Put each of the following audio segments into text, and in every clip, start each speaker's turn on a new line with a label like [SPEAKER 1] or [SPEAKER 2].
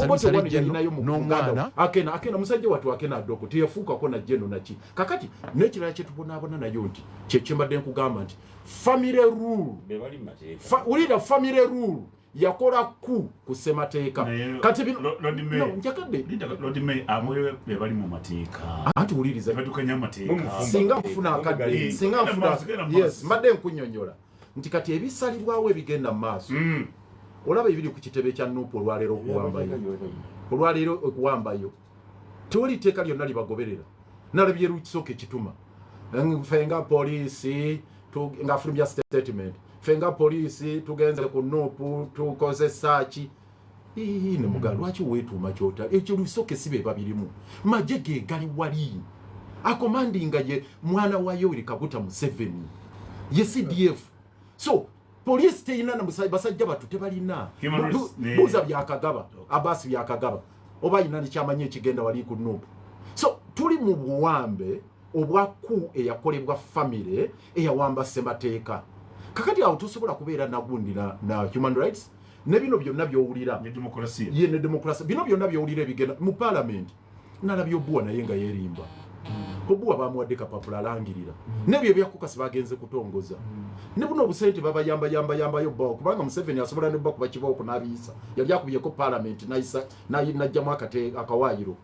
[SPEAKER 1] Obote
[SPEAKER 2] Sale
[SPEAKER 1] wano
[SPEAKER 2] General
[SPEAKER 1] yalinayo muganda
[SPEAKER 2] n'omwana
[SPEAKER 1] we. Akena, Akena musajja wattu Akena Adoko teyafuukako na General naki. Kakati n'ekirala kye tubonaabona nayo nti kye kyembadde nkugamba nti family rule.
[SPEAKER 3] Be bali mu mateeka.
[SPEAKER 1] Wulira, family rule yakola ku ssemateeka.
[SPEAKER 4] Naye
[SPEAKER 1] Kati bino
[SPEAKER 4] Lord Mayor,
[SPEAKER 1] No, njagadde.
[SPEAKER 4] Linda, Lord Mayor, abo be bali mu mateeka.
[SPEAKER 1] Anti wuliriza.
[SPEAKER 4] Baddukanya amateeka.
[SPEAKER 3] Mumufumba.
[SPEAKER 1] Singa nfuna akadde, singa
[SPEAKER 4] Genda
[SPEAKER 1] nfuna
[SPEAKER 4] maaso, genda maaso.
[SPEAKER 1] Yes, mbadde nkunnyonnyola nti kati ebisalibwawo ebigenda mu maaso, olaba ebiri ku kitebe kya NUP olwaleero okuwambayo, olwaleero okuwambayo tewali tteeka lyonna libagoberera. Nalabye Lukisooka ekituma, ffe nga poliisi nga fulumya statement, ffe nga poliisi tugenze ku NUP tukoze search. Ii, ne muga lwaki weetuuma kyota ekyo? Lusoke si be babirimu, magye ge gali wali akomandinga ye mwana wa Yoweri Kaguta Museveni, ye CDF. So poliisi teyina na basajja batu tebalina.
[SPEAKER 4] Human rights
[SPEAKER 1] Buuza Byakagaba, Abasi Byakagaba, oba ayina nekyamanyi ekigenda wali ku NUP. So tuli mu buwambe obwa coup eyakolebwa famire eyawamba ssemateeka. Kakati awo tosobola kubeera nagundi na human rights ne bino byonna byowulira
[SPEAKER 4] Ne demokrasiya.
[SPEAKER 1] Ye ne demokrasiya, bino byonna byowulira ebigenda mu parliament. Nalabye Obuwa naye nga yerimba. Obuwa bamuwadde kapapula alangirira nebyo ebyakukasi bagenze kutongoza ne buno obusente babayambayambayambayo bawo, kubanga Museveni asobola ne bakuba kibooko n'abiyisa. Yali akubyeko parliament nayisa najjamu akawaayiro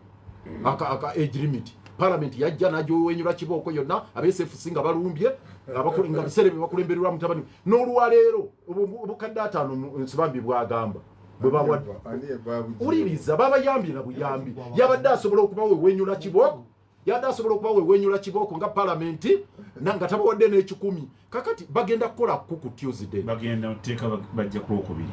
[SPEAKER 1] aka age limit. Parliament yajja n'agiwenyula kibooko yonna, abSFC nga balumbye, nga biseera bye bakulembererwa mutabani. N'olwaleero obukadde 50 Nsibambi bwagamba bwe bawadde.
[SPEAKER 5] Ani ebabugiye?
[SPEAKER 1] Wuliriza, babayambye na buyambi. Yabadde asobola okuba wewenyula kibooko, yabadde asobola okuba wewenyula kibooko nga palamenti nga tabawadde n'ekikumi. Kakati bagenda kukola ku Tuesday.
[SPEAKER 4] Bagenda teeka bajja ku Lwokubiri.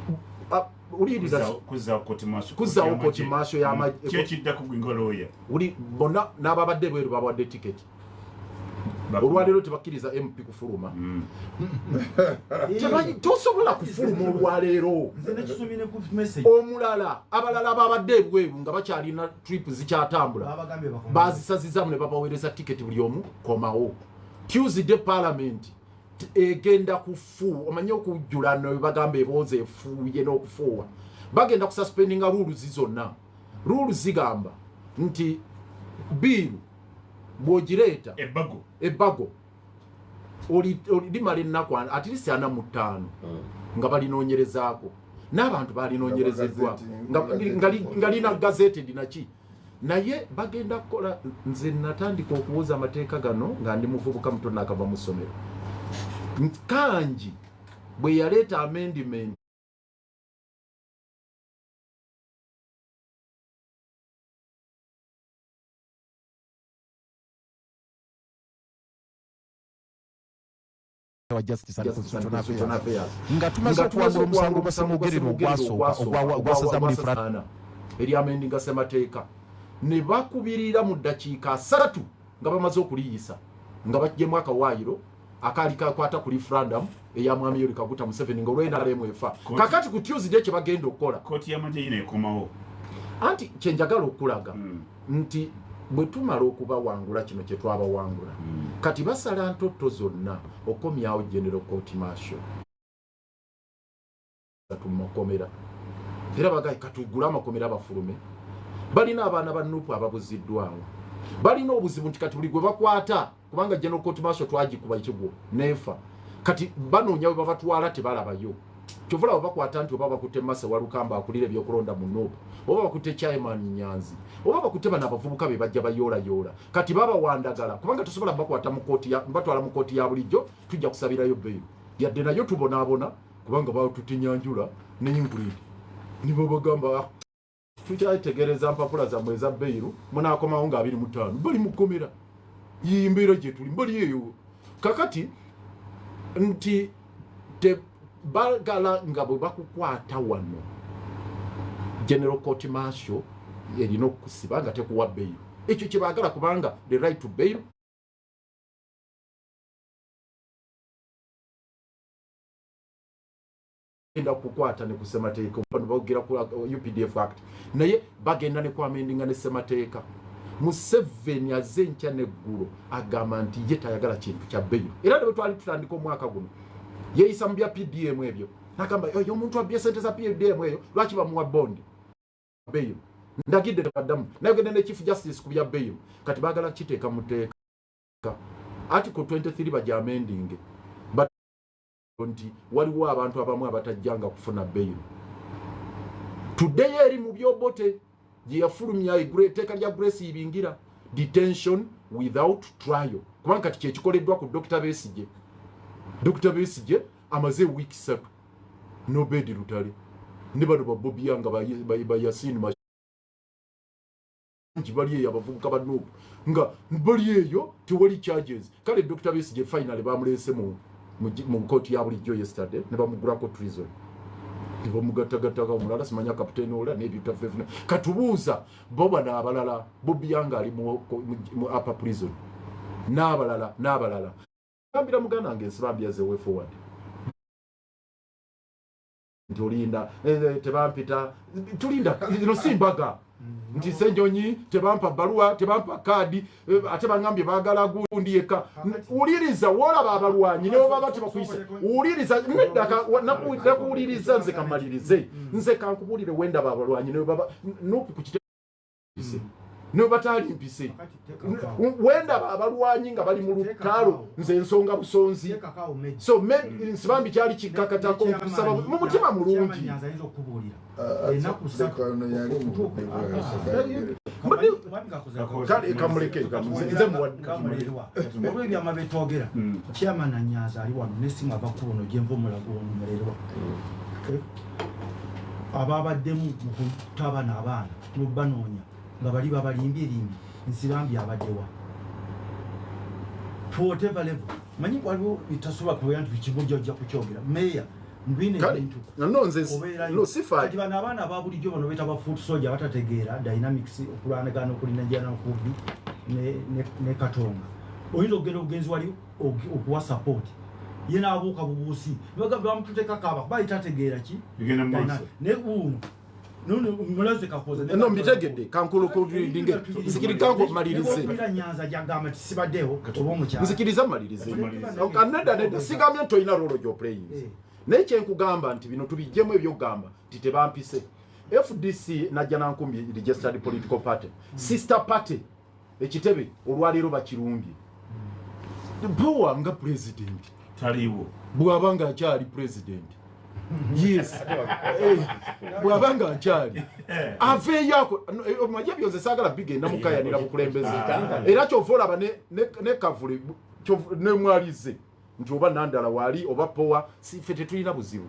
[SPEAKER 1] Ah, wuliriza.
[SPEAKER 4] Kuzzaawo court martial.
[SPEAKER 1] Kuzzaawo court martial
[SPEAKER 4] Ki ekiddako gwe nga lawyer?
[SPEAKER 1] Wuli bonna n'ababadde bweru babawadde tiketi. Olwaleero tebakkiriza MP kufuluma. Tosobola kufuluma olwaleero.
[SPEAKER 6] Nze nekisomye ne ku message.
[SPEAKER 1] Omulala, abalala babadde ebweru nga bakyalina trip zikyatambula,
[SPEAKER 6] Babagambye bakomewo.
[SPEAKER 1] Bazisazizamu ne babaweereza tiketi, buli omu komawo. Tuesday parliament egenda kufu omanye okujjula no bagamba ebooza efuuye n'okufuuwa. Bagenda kususpendinga rules zonna. Rules zigamba nti bill bw'ogireeta,
[SPEAKER 4] Ebbago.
[SPEAKER 1] Ebbago limala ennaku at least 45 nga balinoonyerezaako n'abantu balinoonyerezeddwako nga lina gazetted naki, naye bagenda kukola. Nze natandika okuwoza amateeka gano nga ndi muvubuka muto, nakava mu ssomero. Kangi bwe yaleeta amendment
[SPEAKER 2] wa Justice and
[SPEAKER 1] Justice and
[SPEAKER 2] Constitutional
[SPEAKER 1] Constitutional
[SPEAKER 2] Affairs
[SPEAKER 1] Affairs
[SPEAKER 2] nga tumaze
[SPEAKER 1] nga tumaze
[SPEAKER 2] okuwangula omusango
[SPEAKER 1] okuwangula
[SPEAKER 2] gwa Ssemogerere
[SPEAKER 1] ogwasooka
[SPEAKER 2] ogwasooka ogwasazamu referendum
[SPEAKER 1] eri amendinga ssemateeka, ne bakubirira mu ddakiika 30 nga bamaze okuliyisa, nga baggyemu akawaayiro akaali kakwata ku referendum eya mwami Yoweri Kaguta Museveni nga olw'NRM efa. Kakati ku Tuesday kye bagenda okukola,
[SPEAKER 4] Kooti y'amagye yino ekomawo.
[SPEAKER 1] Anti kyenjagala okulaga nti bwe tumala okubawangula kino kye twabawangula, kati basala ntotto zonna okomyawo general court martial mu makomera. Era bagaye katugule amakomera bafulume. Balina abaana ba NUP ababuziddwawo, balina obuzibu nti kati buli gwe bakwata, kubanga general court martial twagikuba ekigwo neefa, kati banoonya we babatwala tebalabayo. Kyova olaba bakwata nti oba bakutte Mase Walukamba akulira ebyokulonda mu NUP, oba bakutte chairman Nyanzi, oba bakutte bano abavubuka be bajja bayoolayoola. Kati babawandagala kubanga tosobola bakwata mu kooti batwala mu kooti ya bulijjo. Tujja kusabirayo bail, yadde nayo tubonaabona kubanga batutinyanjula ne Ingrid nibabagamba, "Ah, tukyategereza mpapula zammwe eza bail, munaakomawo nga 25." Bali mu kkomera, yimbeera gye tuli bali eyo. Kakati nti bagala nga bwe bakukwata wano, general court martial erina okukusiba nga tekuwa bail. Ekyo kye baagala, kubanga the right to bail genda kukwata ne ku ssemateeka. Bano boogera ku UPDF Act, naye bagenda ne kwamendinga ne ssemateeka. Museveni azze enkya neggulo agamba nti ye tayagala kintu kya bail. Era ne bwe twali tutandika omwaka guno yeeyisa mu bya PDM ebyo, nagamba oyo omuntu abbye sente za PDM eyo lwaki bamuwa bond? Bail ndagidde tebaddamu. Nayogedde ne Chief Justice ku bya bail. Kati baagala kiteeka mu tteeka, Article 23 bagyamendinge nti waliwo abantu abamu abatajjanga kufuna bail. Tuddeyo eri mu byobote gye yafulumya etteeka lya Grace Ibingira, detention without trial, kubanga kati kyekikoleddwa ku Dr Besigye. Dr Besigye amaze wiiki 3 nobedi Lutale ne bano babobiyanga Bayasin Mangi bali eyo, abavubuka ba NUP nga bali eyo, tewali charges. Kale Dr Besigye finally bamuleese mu kooti ya bulijjo yesterday ne bamugulako treason ne bamugattagattaka omulala, simanya kapiteeni ola n'ebitafefuna. Katubuuza bo bano abalala, Bobi Young ali mu upper prison n'abalala n'abalala. Gambira muganda wange Nsibambi as a way forward nti olinda tebampita, tulinda zino si mbaga nti Senyonyi tebampa bbaluwa, tebampa kaadi, ate baŋambye baagala gundi yekka. Wuliriza, woolaba abalwanyi ne baba tebakuyise, wuliriza nedda, nakuwuliriza nze kamalirize. Nze kankubuulire, wendaba abalwanyi ne baba NUP ku kite ne bataali mpise, wendaba abalwanyi nga bali mu lutalo, nze ensonga busonzi. So Nsibambi kyali kikkakatako nkusaba mu mutima mulungi.
[SPEAKER 3] Nyanza ayinza okukubuulira
[SPEAKER 5] Ah,
[SPEAKER 3] ennaku 3
[SPEAKER 5] leka ono yali mu budde bwa-
[SPEAKER 1] Kale kamuleke, nze muwadde.
[SPEAKER 3] Kamulerwa olw'ebyama betwogera. Chairman Anyanza ali wano nesimu ava ku ono gyenva omulago ono Mulerwa. Eh, ababaddemu mu kutta bano abaana nobanoonya nga bali babalimbye Nsibambi abaddewa to whatever level manyi waliwo bitasobola kubeera nti kimujja ojja kukyogera meya mbwine
[SPEAKER 1] Kale,
[SPEAKER 3] ebintu
[SPEAKER 1] no nze
[SPEAKER 3] obeerayo.
[SPEAKER 1] no sifa.
[SPEAKER 3] Kati bano abaana aba bulijjo bano beeta ba foot soldier batategeera dynamics okulwanagana okulinajana okubi ne Katonga, oyinza okugenda obugenzi wali okuwa support ye n'abuuka bubuusi bamututeekako aba kuba tategeera ki
[SPEAKER 4] Bigenda mu maaso.
[SPEAKER 3] Naye uno nuno mulaze Kakoza.
[SPEAKER 1] No, mbitegedde, kankulukulinge nzikiriza malirize.
[SPEAKER 3] Nyanza gyagamba nti sibaddewo oba omukyala.
[SPEAKER 1] Nzikiriza malirize.
[SPEAKER 4] Malirize.
[SPEAKER 1] Nedda, nedda, sigambye nti olina role gy'oplaying, naye kyenkugamba nti bino tubijjemu ebyokugamba nti tebampise. FDC Najja Nankumbi registered political party, sister party, ekitebe olwaleero bakirumbye. Powa nga president
[SPEAKER 4] Taliiwo.
[SPEAKER 1] Bw'aba nga akyali president, yes. Bw'aba nga akyali aveeyo ako. No, omanyi ebyo nze saagala bigenda mukayanira bukulembeze, era kyova olaba ne Kavule nemwalize nti oba Nandala waali oba Powa, si ffe tetulina buzibu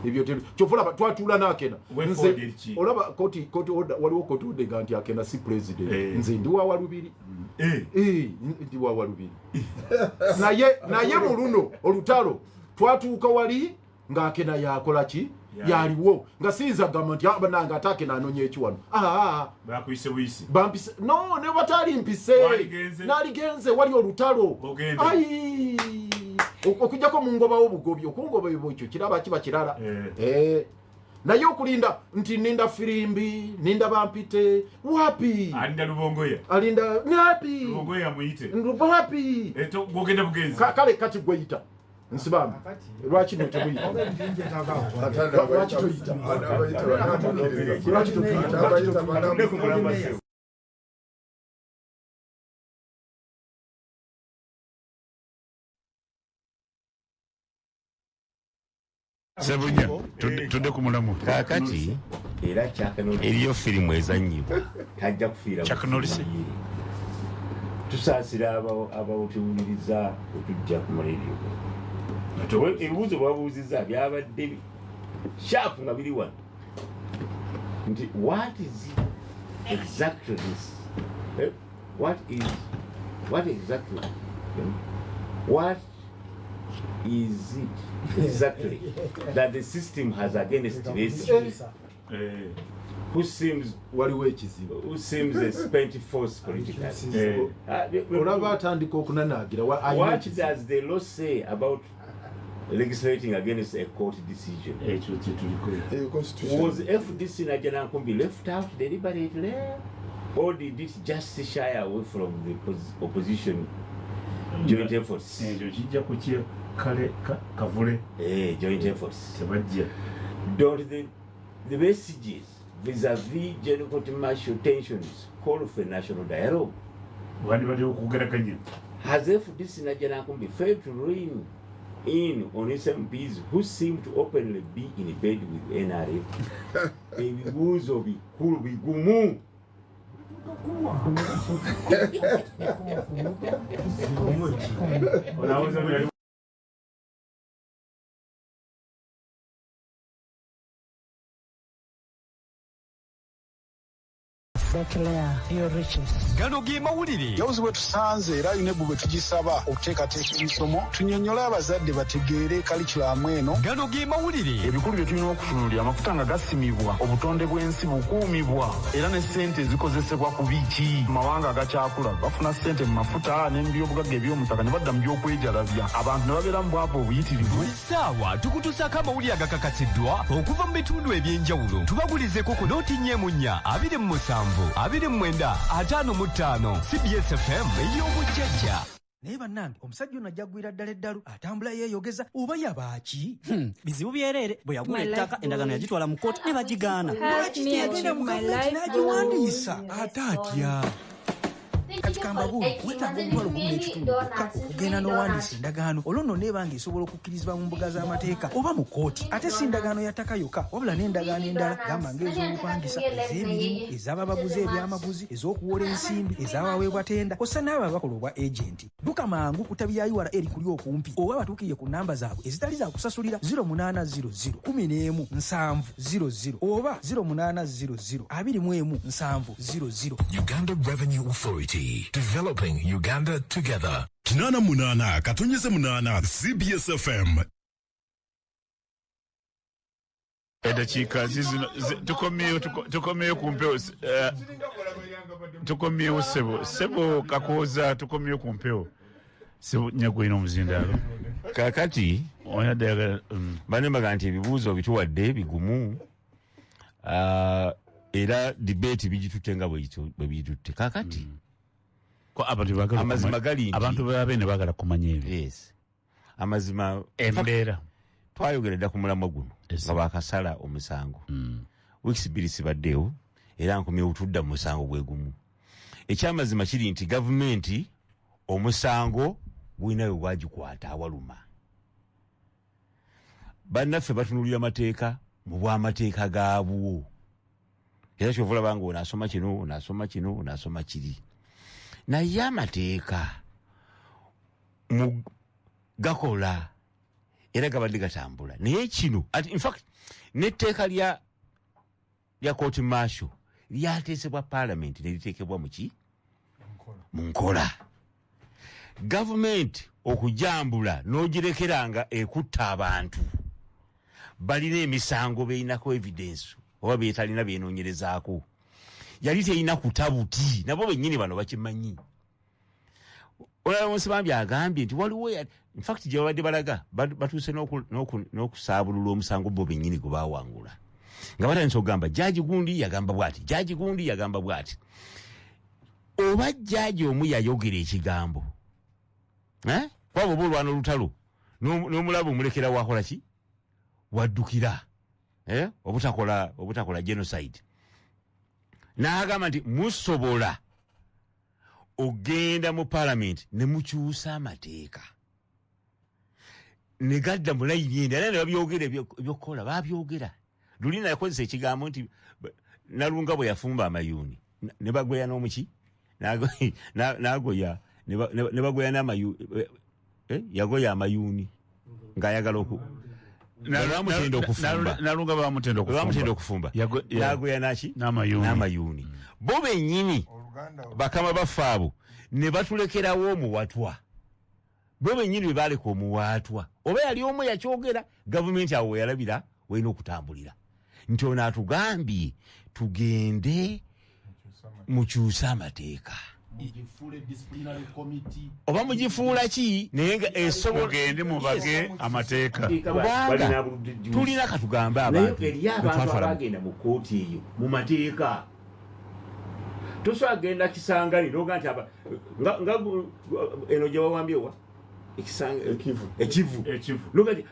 [SPEAKER 1] ebyo kyova olaba twatuula n'Akena.
[SPEAKER 4] Way
[SPEAKER 1] Nze
[SPEAKER 4] forward ki?
[SPEAKER 1] olaba koti order, waliwo koti order nga nti Akena si president. Nze ndi wa Walubiri. Ndi wa Walubiri, naye mu luno olutalo twatuuka wali ng'Akena yakola ki, yaliwo, nga siyinza kugamba nti, "Ah, bannange, ate Akena anoonya eki wano?" Ah, ah, ah.
[SPEAKER 4] Bakuyise buyisi.
[SPEAKER 1] Bampise no ne bataali mpise.
[SPEAKER 4] Waligenze.
[SPEAKER 1] Naligenze wali olutalo.
[SPEAKER 4] Ogende.
[SPEAKER 1] Ai, okujjako mungobawo obugobi, okungoba ekyo kiraba kiba kirala. Naye okulinda nti ninda firimbi, ninda bampite, wapi?
[SPEAKER 4] Alinda Lubongoya.
[SPEAKER 1] Alinda wapi?
[SPEAKER 4] Lubongoya muyite.
[SPEAKER 1] Wapi?
[SPEAKER 4] Gwogenda bugenzi.
[SPEAKER 1] Kale kati gweyita Nsibambi, lwaki no temuyita? Lwaki toyita? Lwaki totuyita? Lwaki totuyita?
[SPEAKER 4] Sebunya, tudde ku mulamu.
[SPEAKER 6] Kaakati
[SPEAKER 7] era Chuck Norris
[SPEAKER 6] eriyo firimu ezannyibwa.
[SPEAKER 7] Tajja kufiira mu
[SPEAKER 4] Chuck Norris.
[SPEAKER 7] firimu ye. Tusaasira abawutuwuliriza otujja ku maradio. Ebibuuzo babuuzizza byabadde sharp nga biri wano nti what is it exactly this, eh? What is what exactly, what is it exactly that the system has against Besigye, who seems
[SPEAKER 1] Waliwo ekizibu.
[SPEAKER 7] who seems a spent force politically?
[SPEAKER 1] Olaba atandika okunanaagira alina
[SPEAKER 7] What
[SPEAKER 1] ekizibu.
[SPEAKER 7] does the law say about legislating against a court decision?
[SPEAKER 4] Ekyo kyetuliko.
[SPEAKER 7] Was FDC Najjanankumbi left out deliberately, or did it just shy away from the opposition joint efforts?
[SPEAKER 4] Ekyo kijja kukye kale Kavule.
[SPEAKER 7] Joint efforts.
[SPEAKER 4] Tebajja.
[SPEAKER 7] Don't the Besigye's vis-a-vis General Court Martial tensions call for national dialogue?
[SPEAKER 4] Wandibadde okugeraganya.
[SPEAKER 7] Has FDC Najjanankumbi failed to rein in on its MPs who seem to openly be in bed with NRM? Ebibuuzo bikulu bigumu.
[SPEAKER 4] Onaweza
[SPEAKER 2] Gano ge mawulire.
[SPEAKER 5] Jawuzi bwe tusanze era UNEB bwe tugisaba okuteekateeka emisomo tunnyonnyole abazadde bategeere kalikulamu eno.
[SPEAKER 2] Gano ge mawulire.
[SPEAKER 8] Ebikulu bye tulina okutunuulira, amafuta nga gasimibwa, obutonde bw'ensi bukuumibwa, era ne ssente ezikozesebwa ku biki. Mawanga agakyakula bafuna ssente mu mafuta ne mu byobugagga eby'omutaka ne badda mu by'okwejalabya, abantu ne babeera mu bwavu obuyitirivu.
[SPEAKER 2] Buli ssaawa tukutuusaako amawulire agakakasiddwa okuva mu bitundu eby'enjawulo. Tubagulizeeko ku 044 27 29 55. CBS FM ey'obujjajja.
[SPEAKER 9] Naye bannange, omusajja ono ajja kugwira ddala eddalu, atambula yeeyogeza, oba yabaaki?
[SPEAKER 10] Bizibu byereere. Bwe yagula ettaka, endagaano yagitwala mu kkooti ne bagigaana.
[SPEAKER 9] Lwaki teyagenda mu gavumenti n'agiwandiisa?
[SPEAKER 11] Ate atya?
[SPEAKER 9] Kati kambabuuli, weetaaga 1500 gwokka okugenda n'owandiisa endagaano, olwo nno neeba ng'esobola okukkirizibwa mu mbuga z'amateeka oba mu kkooti. Ate si ndagaano ya ttaka yokka, wabula n'endagaano endala, gamba ng'ez'obupangisa, ez'emirimu, ez'ababaguzi ebyamaguzi, ez'okuwola ensimbi, ez'abaweebwa tenda, kw'ossa n'abo abakola obwa agenti. Dduka mangu ku ttabi lya URA erikuli okumpi, oba batuukirire ku nnamba zaabwe ezitali za kusasulira 0800 11 70 00 oba 0800 21 70 00.
[SPEAKER 12] Uganda Revenue Authority. Developing Uganda together.
[SPEAKER 13] 88.8 CBS FM.
[SPEAKER 4] Eddakiika zizino tukomyewo, tukomyewo ku mpewo, tukomyewo ssebo, ssebo Kakooza, tukomyewo ku mpewo, ssebo Nyagwina omuzindaalo.
[SPEAKER 7] Kakati bane nti ebibuuzo bituwadde bigumu, era debate bigitutte nga bwe bigitutte. Kakati amazima gali nti
[SPEAKER 4] abantu babene baagala kumanya ebyo.
[SPEAKER 7] Yes, amazima
[SPEAKER 4] embeera
[SPEAKER 7] twayogera dda ku mulamwa guno nga bakasala omusango. Weeks 2 sibaddeewo, era nkomyewo tudda mu musango gwe gumu. Ekyamazima kiri nti gavumenti omusango gulina we gwagikwata awaluma. Bannaffe batunuulira amateeka mu bw'amateeka gaabwo, era kyova olaba nga ono asoma kino, ono asoma kino, ono asoma kiri, naye amateeka gakola era gabadde gatambula. Naye kino, in fact, n'etteeka lya court martial lyateesebwa parliament ne liteekebwa mu mu nkola. Gavumenti okujambula n'ogirekeranga ekutta abantu balina emisango beinako evidence oba beetalina beenoonyerezaako, yali terina kutabuti, nabo bennyini bano bakimanyi. Olaba Nsibambi agambye nti waliwo, in fact gye babadde balaga batuuse n'okusaabulula omusango bo bennyini gwe baawangula, nga batandise okugamba jaaji gundi yagamba bw'ati, jaaji gundi yagamba bw'ati. Oba jaaji omu yayogera ekigambo, kwabo oba olwana olutalo n'omulaba omulekera wakola ki, waddukira, obutakola genocide, n'agamba nti musobola ogenda mu parliament ne mukyusa amateeka ne gadda mu layini endala, ne babyogera ebyokukola babyogera. Lulina yakozesa ekigambo nti Nalunga bwe yafumba amayuuni ne bagoya n'omuki n'agoya ne bagoya n'amayuuni, yagoya amayuuni ng'ayagala oku bamutenda okufumba,
[SPEAKER 4] Nalunga bamutenda
[SPEAKER 7] okufumba, n'agoya naki n'amayuuni. Bo bennyini bakama baffe abo ne batulekerawo omuwatwa, bo bennyini be baaleka omuwaatwa, oba yali omu yakyogera, gavumenti awo we yalabira welina okutambulira nti ono atugambye tugende mukyuse amateeka, oba mugifuula ki, naye nga esobola
[SPEAKER 4] mugende mubage amateeka,
[SPEAKER 7] kubanga tulina katugambe abantu eri abantu abagenda mu kkooti eyo mu mateeka. Tosobola genda Kisangani n'oga nti nga eno gye bawambye wa ekivu n'oga nti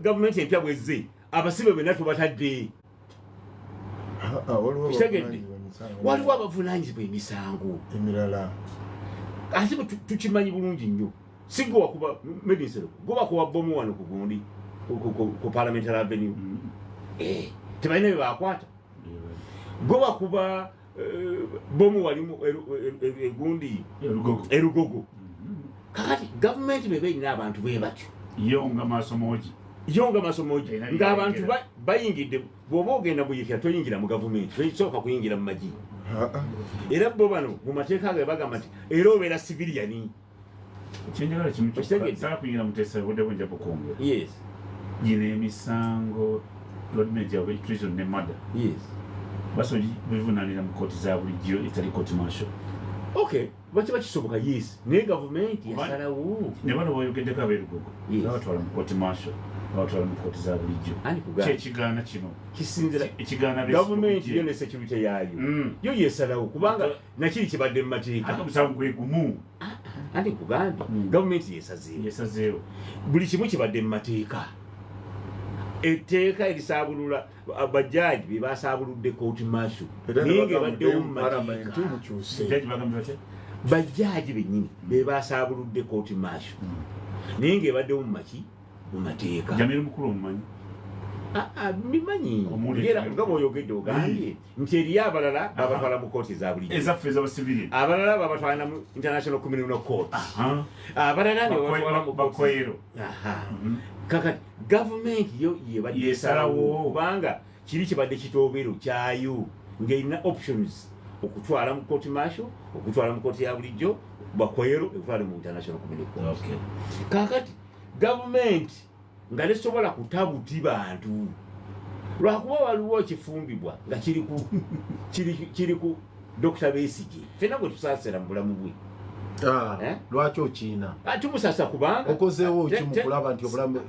[SPEAKER 7] gavumenti empya bwezze abasibe bonna tubatadde. Kitegedde, waliwo abavunanyizibwa emisango
[SPEAKER 8] emirala.
[SPEAKER 7] Ate tukimanyi bulungi nnyo, si gwe wakuba medicine, gwe bakuba bomu wano ku gundi ku Parliamentary Avenue. Tebalina bye bakwata. Gwe bakuba bomu walimu egundi erugogo. Kakati gavumenti beba erina abantu bwe batyo,
[SPEAKER 4] yonga masomogi,
[SPEAKER 7] yonga masomogi, ng'abantu bayingidde. Bw'oba ogenda buyikira toyingira mu gavumenti, tosoboka kuyingira mu magi. Era bo bano mu mateeka ge bagamba nti era obeera civilian.
[SPEAKER 4] Kyenjagala kimu kyokka, kuyingira muteesa budde bwenja bukwongera.
[SPEAKER 7] Yes.
[SPEAKER 4] Gino emisango Lord Major treason ne murder.
[SPEAKER 7] Yes.
[SPEAKER 4] Basobola bivunanira mu kooti za bulijjo etali court martial.
[SPEAKER 7] Okay, bakiba kisoboka, yes. Naye gavumenti yasalawo.
[SPEAKER 4] Ne bano boyogeddeko ab'erugogo babatwala mu court martial, babatwala mu kooti za bulijjo. Kyekigaana kino
[SPEAKER 7] kisinzira
[SPEAKER 4] ekigaana
[SPEAKER 7] gavumenti yo ne security yaayo yo yesalawo, kubanga nakiri kibadde mu mateeka.
[SPEAKER 4] Ate omusango gwe gumu.
[SPEAKER 7] Ate nkugambye gavumenti yesazeewo,
[SPEAKER 4] yesazeewo
[SPEAKER 7] buli kimu kibadde mu mateeka. Etteeka erisaabulula bajaji be basaabuludde court martial, naye ng'ebaddewo mu mateeka. Bajaji bennyini be basaabuludde court martial, naye ng'ebaddewo mu maki mu mateeka.
[SPEAKER 4] Jamiru mukulu omumanyi?
[SPEAKER 7] Mbimanyi era nga bw'oyogedde ogambye nti eriyo abalala babatwala mu kooti eza bulijjo,
[SPEAKER 4] ezaffe ez'abasivilian,
[SPEAKER 7] abalala babatwala mu International Criminal Court, abalala ne babatwala mu
[SPEAKER 4] bakwero.
[SPEAKER 7] Kakati gavumenti yo yebadde esalawo, kubanga kiri kibadde kitoobero kyayo ng'erina options okutwala mu court martial, okutwala mu kooti ya bulijjo bakwero, okutwala mu International Criminal Court. Kakati gavumenti nga tesobola kutabuti bantu lwakuba waliwo ekifumbibwa nga kiri ku Dr. Besigye. Ffenna gwe tusaasira mu bulamu bwe.
[SPEAKER 1] Lwaki okiina?
[SPEAKER 7] Tumusasa kubanga
[SPEAKER 1] okozeewo ki mu kulaba nti obulamu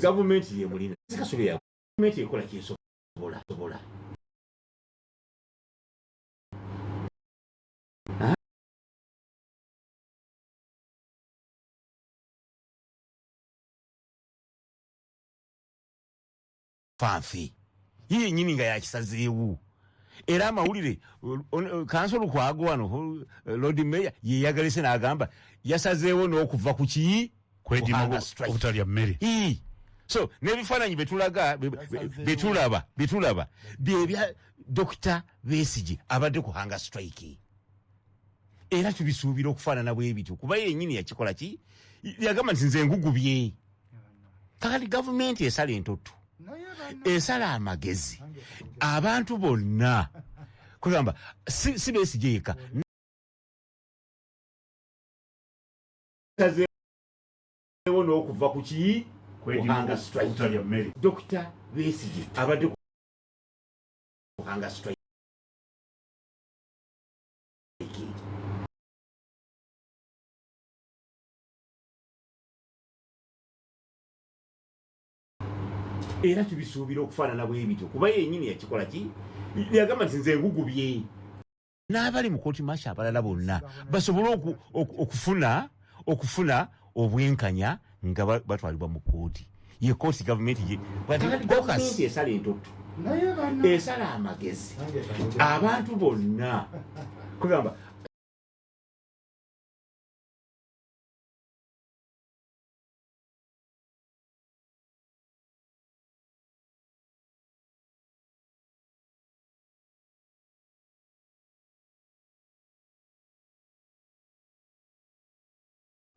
[SPEAKER 7] gavumenti yemulina. Sikasubira gavumenti ekola kyesobola. Fanfi ye nyini nga yakisazeewo. Era amawulire kanso Lukwago wano Lord Mayor ye yagalese n'agamba yasazeewo n'okuva ku ki
[SPEAKER 4] kwediima obutalya mmere.
[SPEAKER 7] So n'ebifaananyi betulaga betulaba byebya Dr. Besigye abadde ku hunger strike. Era tubisuubira okufaanana bwe bityo kuba yennyini yakikola ki, yagamba nti nze ngugubye. Kakati gavumenti esala entotto, esala amagezi abantu bonna kugamba si Besigye yekka sazeewo n'okuva ku ki hunger strike. Dr. Besigye abadde ku hunger strike. Era tubisuubira okufaanana bwe bityo kuba yennyini yakikola ki, yagamba nti nze ngugubye. N'abali mu kooti martial abalala bonna basobole okufuna obwenkanya nga batwalibwa mu kooti. Ye kooti gavumenti gavumenti esala entotto, esala amagezi abantu bonna kugamba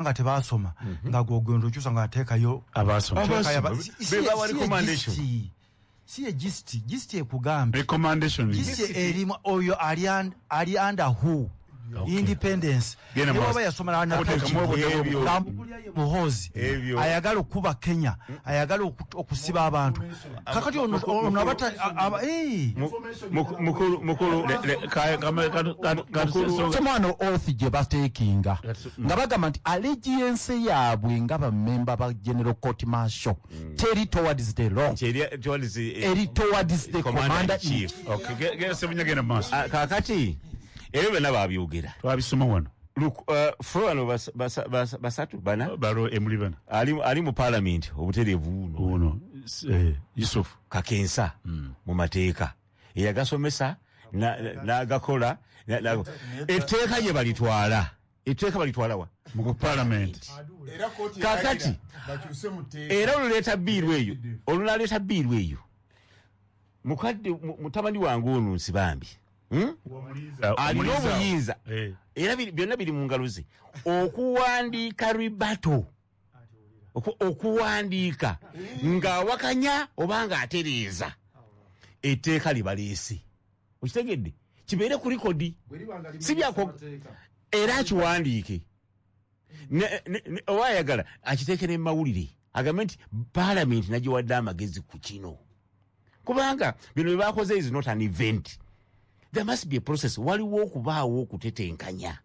[SPEAKER 3] nga tebasoma nga gwogenda okyusa nga ateekayo
[SPEAKER 4] abasoma
[SPEAKER 3] si ye gist ekugambye
[SPEAKER 4] recommendation
[SPEAKER 3] gist erimu oyo ali under who independence oba yasoma na Muhoozi ayagala okuba Kenya, ayagala okusiba abantu. Kakati ono abata
[SPEAKER 7] mukulu
[SPEAKER 1] somano oath gye bateekinga nga bagamba nti allegiance yaabwe nga bamemba ba General Court Martial teri towards the law, eri towards the commander in chief.
[SPEAKER 7] Kakati ebyo byonna babyogera,
[SPEAKER 4] twabisoma wano.
[SPEAKER 7] Ffe wano basatu bana
[SPEAKER 4] balo emuli bana
[SPEAKER 7] ali mu parliament obutereevu
[SPEAKER 4] buno Yusuf
[SPEAKER 7] Kakensa mu mateeka. Eyagasomesa n'agakola etteeka gye balitwala, etteeka balitwala wa?
[SPEAKER 4] Mu parliament.
[SPEAKER 7] Kakati era oluleeta bill eyo, olunaleeta bill eyo, mukadde mutabani wange ono Nsibambi, alina obuyinza era byonna biri mu ngalo ze okuwandiika rebuttal, okuwandiika ng'awakanya oba ng'atereeza etteeka libaleese. Okitegedde? Kibeere ku record, si byako, era akiwandiike oba ayagala akiteeke ne mawulire, agambe nti paalamenti nagiwadde amagezi ku kino, kubanga bino bye bakoze is not an event, there must be a process. Waliwo okubaawo okutetenkanya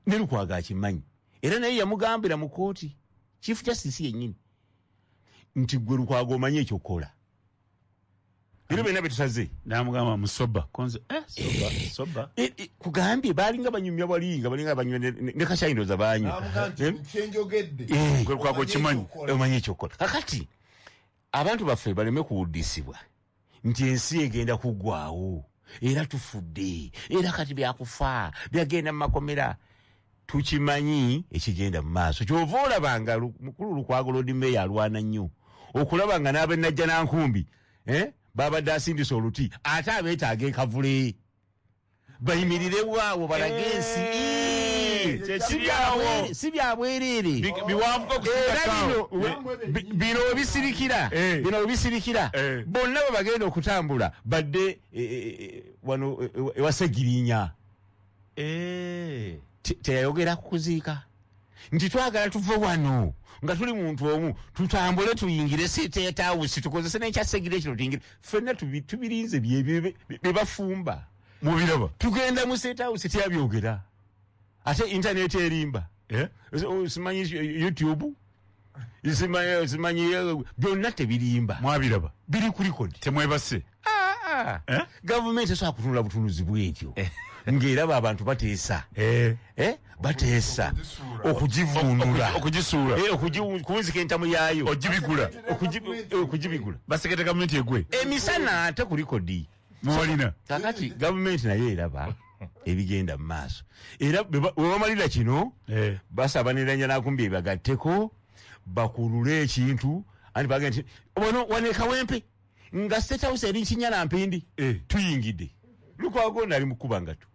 [SPEAKER 7] ne Lukwago akimanyi, era naye yamugambira mu kooti Chief Justice yennyini nti gwe Lukwago omanyi ekyokukola, bino byonna byetusaze.
[SPEAKER 4] Namugamba musoba konze soba
[SPEAKER 7] kugambye balinga banyumya, balinga balinga banywa ne kakyayindoza banywa
[SPEAKER 4] gwe Lukwago kimanyi
[SPEAKER 7] omanyi ekyokukola. Kakati abantu baffe baleme kuwuddisibwa nti ensi egenda kuggwawo, era tufudde, era kati byakufa byagenda mu makomera. Tukimanyi ekigenda mu maaso. Kyova olaba nga mukulu Lukwago Lord Mayor alwana nnyo okulaba nga n'ab'e Nankumbi babadde asindisa oluti, ate abeetaaga ekavule bayimirirewo awo balage ensi si byabwereere. Era bino webisirikira, bino webisirikira bonna bwe bagenda okutambula badde wano ewa Ssegirinya. Teyayogera kuziika nti twagala tuve wano nga tuli muntu omu, tutambule tuyingire State House, tukozese n'ekya Ssegirinya kino tuyingire ffenna, tubirinze bye bafumba
[SPEAKER 4] mubiraba,
[SPEAKER 7] tugenda mu State House. Teyabyogera, ate internet erimba, simanyi YouTube, simanyi byonna tebirimba,
[SPEAKER 4] mwabiraba
[SPEAKER 7] biri ku record,
[SPEAKER 4] temwebase.
[SPEAKER 7] Gavumenti esobola kutunula butunuzi bwetyo ng'eraba abantu bateesa, bateesa okugivunula,
[SPEAKER 4] okugisuula,
[SPEAKER 7] okuwunzika entamu yaayo,
[SPEAKER 4] ogibigula,
[SPEAKER 7] okugibigula,
[SPEAKER 4] basekete gavumenti egwe
[SPEAKER 7] emisana ate ku record
[SPEAKER 4] mubalina.
[SPEAKER 7] Kakati gavumenti naye eraba ebigenda mu maaso, era bwe bamalira kino basaba ne Nankumbi bagatteko bakulule ekintu, anti bagenda nti wano wano e Kawempe nga State House eri Nkinya na Mpindi tuyingidde. Lukwago nali mukuba ngato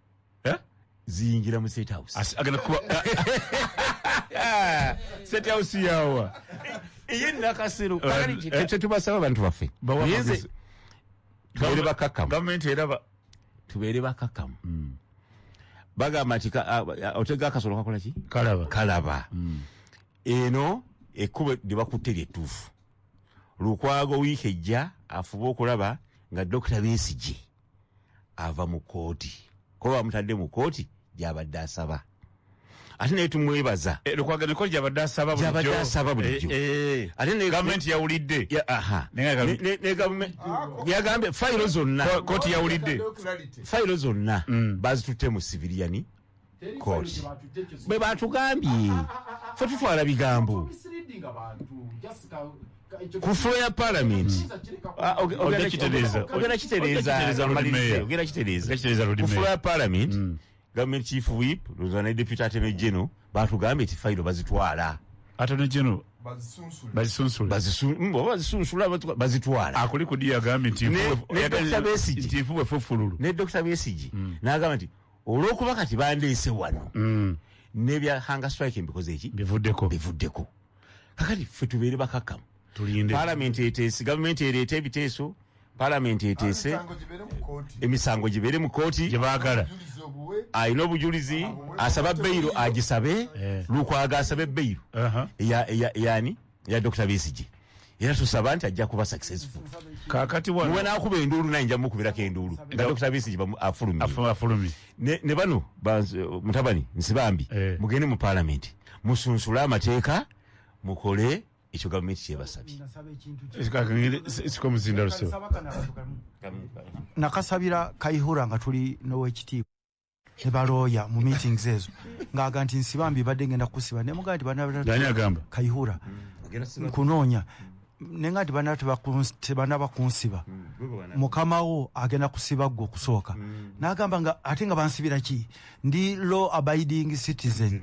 [SPEAKER 7] ziyingira mu State House,
[SPEAKER 4] agenda kuba State House yawa
[SPEAKER 7] ye Nakasero. Tubasaba abantu baffe tubeere bakakkamu,
[SPEAKER 4] gavumenti eraba
[SPEAKER 7] tubeere bakakkamu. Bagamba nti otega akasolo kakola ki?
[SPEAKER 4] Kalaba,
[SPEAKER 7] kalaba. Eno ekkubo lye bakutte lyettuufu. Lukwago wiiki ejja afube okulaba nga Dr. Besigye ava mu kooti, kuba bamutadde mu kooti gy'abadde asaba, ate naye tumwebaza.
[SPEAKER 4] Lukwago ne kooti gy'abadde asaba bulijjo,
[SPEAKER 7] ate naye
[SPEAKER 4] gavumenti yawulidde,
[SPEAKER 7] ne gavumenti yagambye fayiro zonna,
[SPEAKER 4] kooti yawulidde
[SPEAKER 7] fayiro zonna bazitutte mu civilian court, bwe batugambye ffe tutwala bigambo ku floor ya parliament. Ogenda kitereeza ku floor ya parliament. Government chief whip ne deputy attorney general batugambye nti fayiro bazitwala,
[SPEAKER 4] attorney general bazisunsula,
[SPEAKER 7] bazitwala.
[SPEAKER 4] Akuli kudi yagambye nti nfuwe fufululu,
[SPEAKER 7] ne Dr. Besigye n'agamba nti olw'okuba kati bandeese wano n'ebya hunger strike mbikoze eki bivuddeko. Kakati ffe tubeere bakakkamu, Parliament eteese, gavumenti ereete ebiteeso, Parliament eteese emisango gibeere mu kooti
[SPEAKER 4] gye baagala,
[SPEAKER 7] alina obujulizi asaba beyiro agisabe, Lukwago asabe beyiro yani ya Dr. Besigye, era tusaba nti ajja kuba successful.
[SPEAKER 4] Kakati wano
[SPEAKER 7] muwe n'akuba enduulu, naye nja mukubirako enduulu nga Dr. Besigye afulumye. Ne bano mutabani Nsibambi mugende mu parliament musunsule amateeka mukole ekyo gavumenti kyebasabye.
[SPEAKER 3] Nakasabira Kayihura nga tuli n'owekitiibwa ne balooya mu meetings ezo ng'aga nti Nsibambi badde ngenda kusiba, ne mugamba nti
[SPEAKER 4] agamba
[SPEAKER 3] Kayihura nkunoonya Nenga nti tebanaba kunsiba, mukamawo agenda kusiba gwe okusooka. N'agamba nga ate nga bansibira ki, ndi law abiding citizen.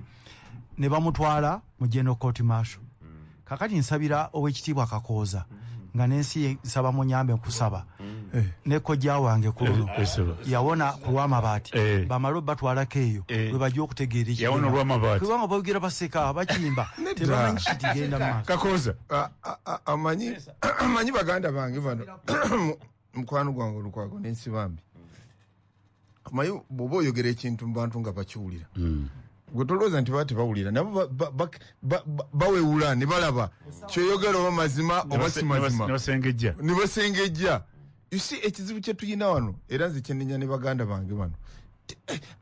[SPEAKER 3] Ne bamutwala mu General Court Martial. Kakati nsabira owekitiibwa Kakooza, nga n'ensi nsaba munyambe, nkusaba ne kojja wange ku luno yawona ku lw'amabaati, bamale batwalako eyo lwe bajja okutegeera.
[SPEAKER 4] Yawona olw'amabaati.
[SPEAKER 3] Kubanga boogera, baseka, bakimba, tebamanyi kitigenda mu maaso.
[SPEAKER 4] Kakooza.
[SPEAKER 11] Amanyi baganda bange bano, mukwano gwange Olukwago n'Ensibambi, omanyi bw'oba oyogera ekintu mu bantu nga bakiwulira, gwe tolowooza nti baba tebawulira, nabo bawewula ne balaba kyoyogera oba mazima oba si mazima.
[SPEAKER 4] Ne basengejja.
[SPEAKER 11] Ne basengejja. You see, ekizibu kye tuyina wano, era nze kyenenya ne baganda bange bano,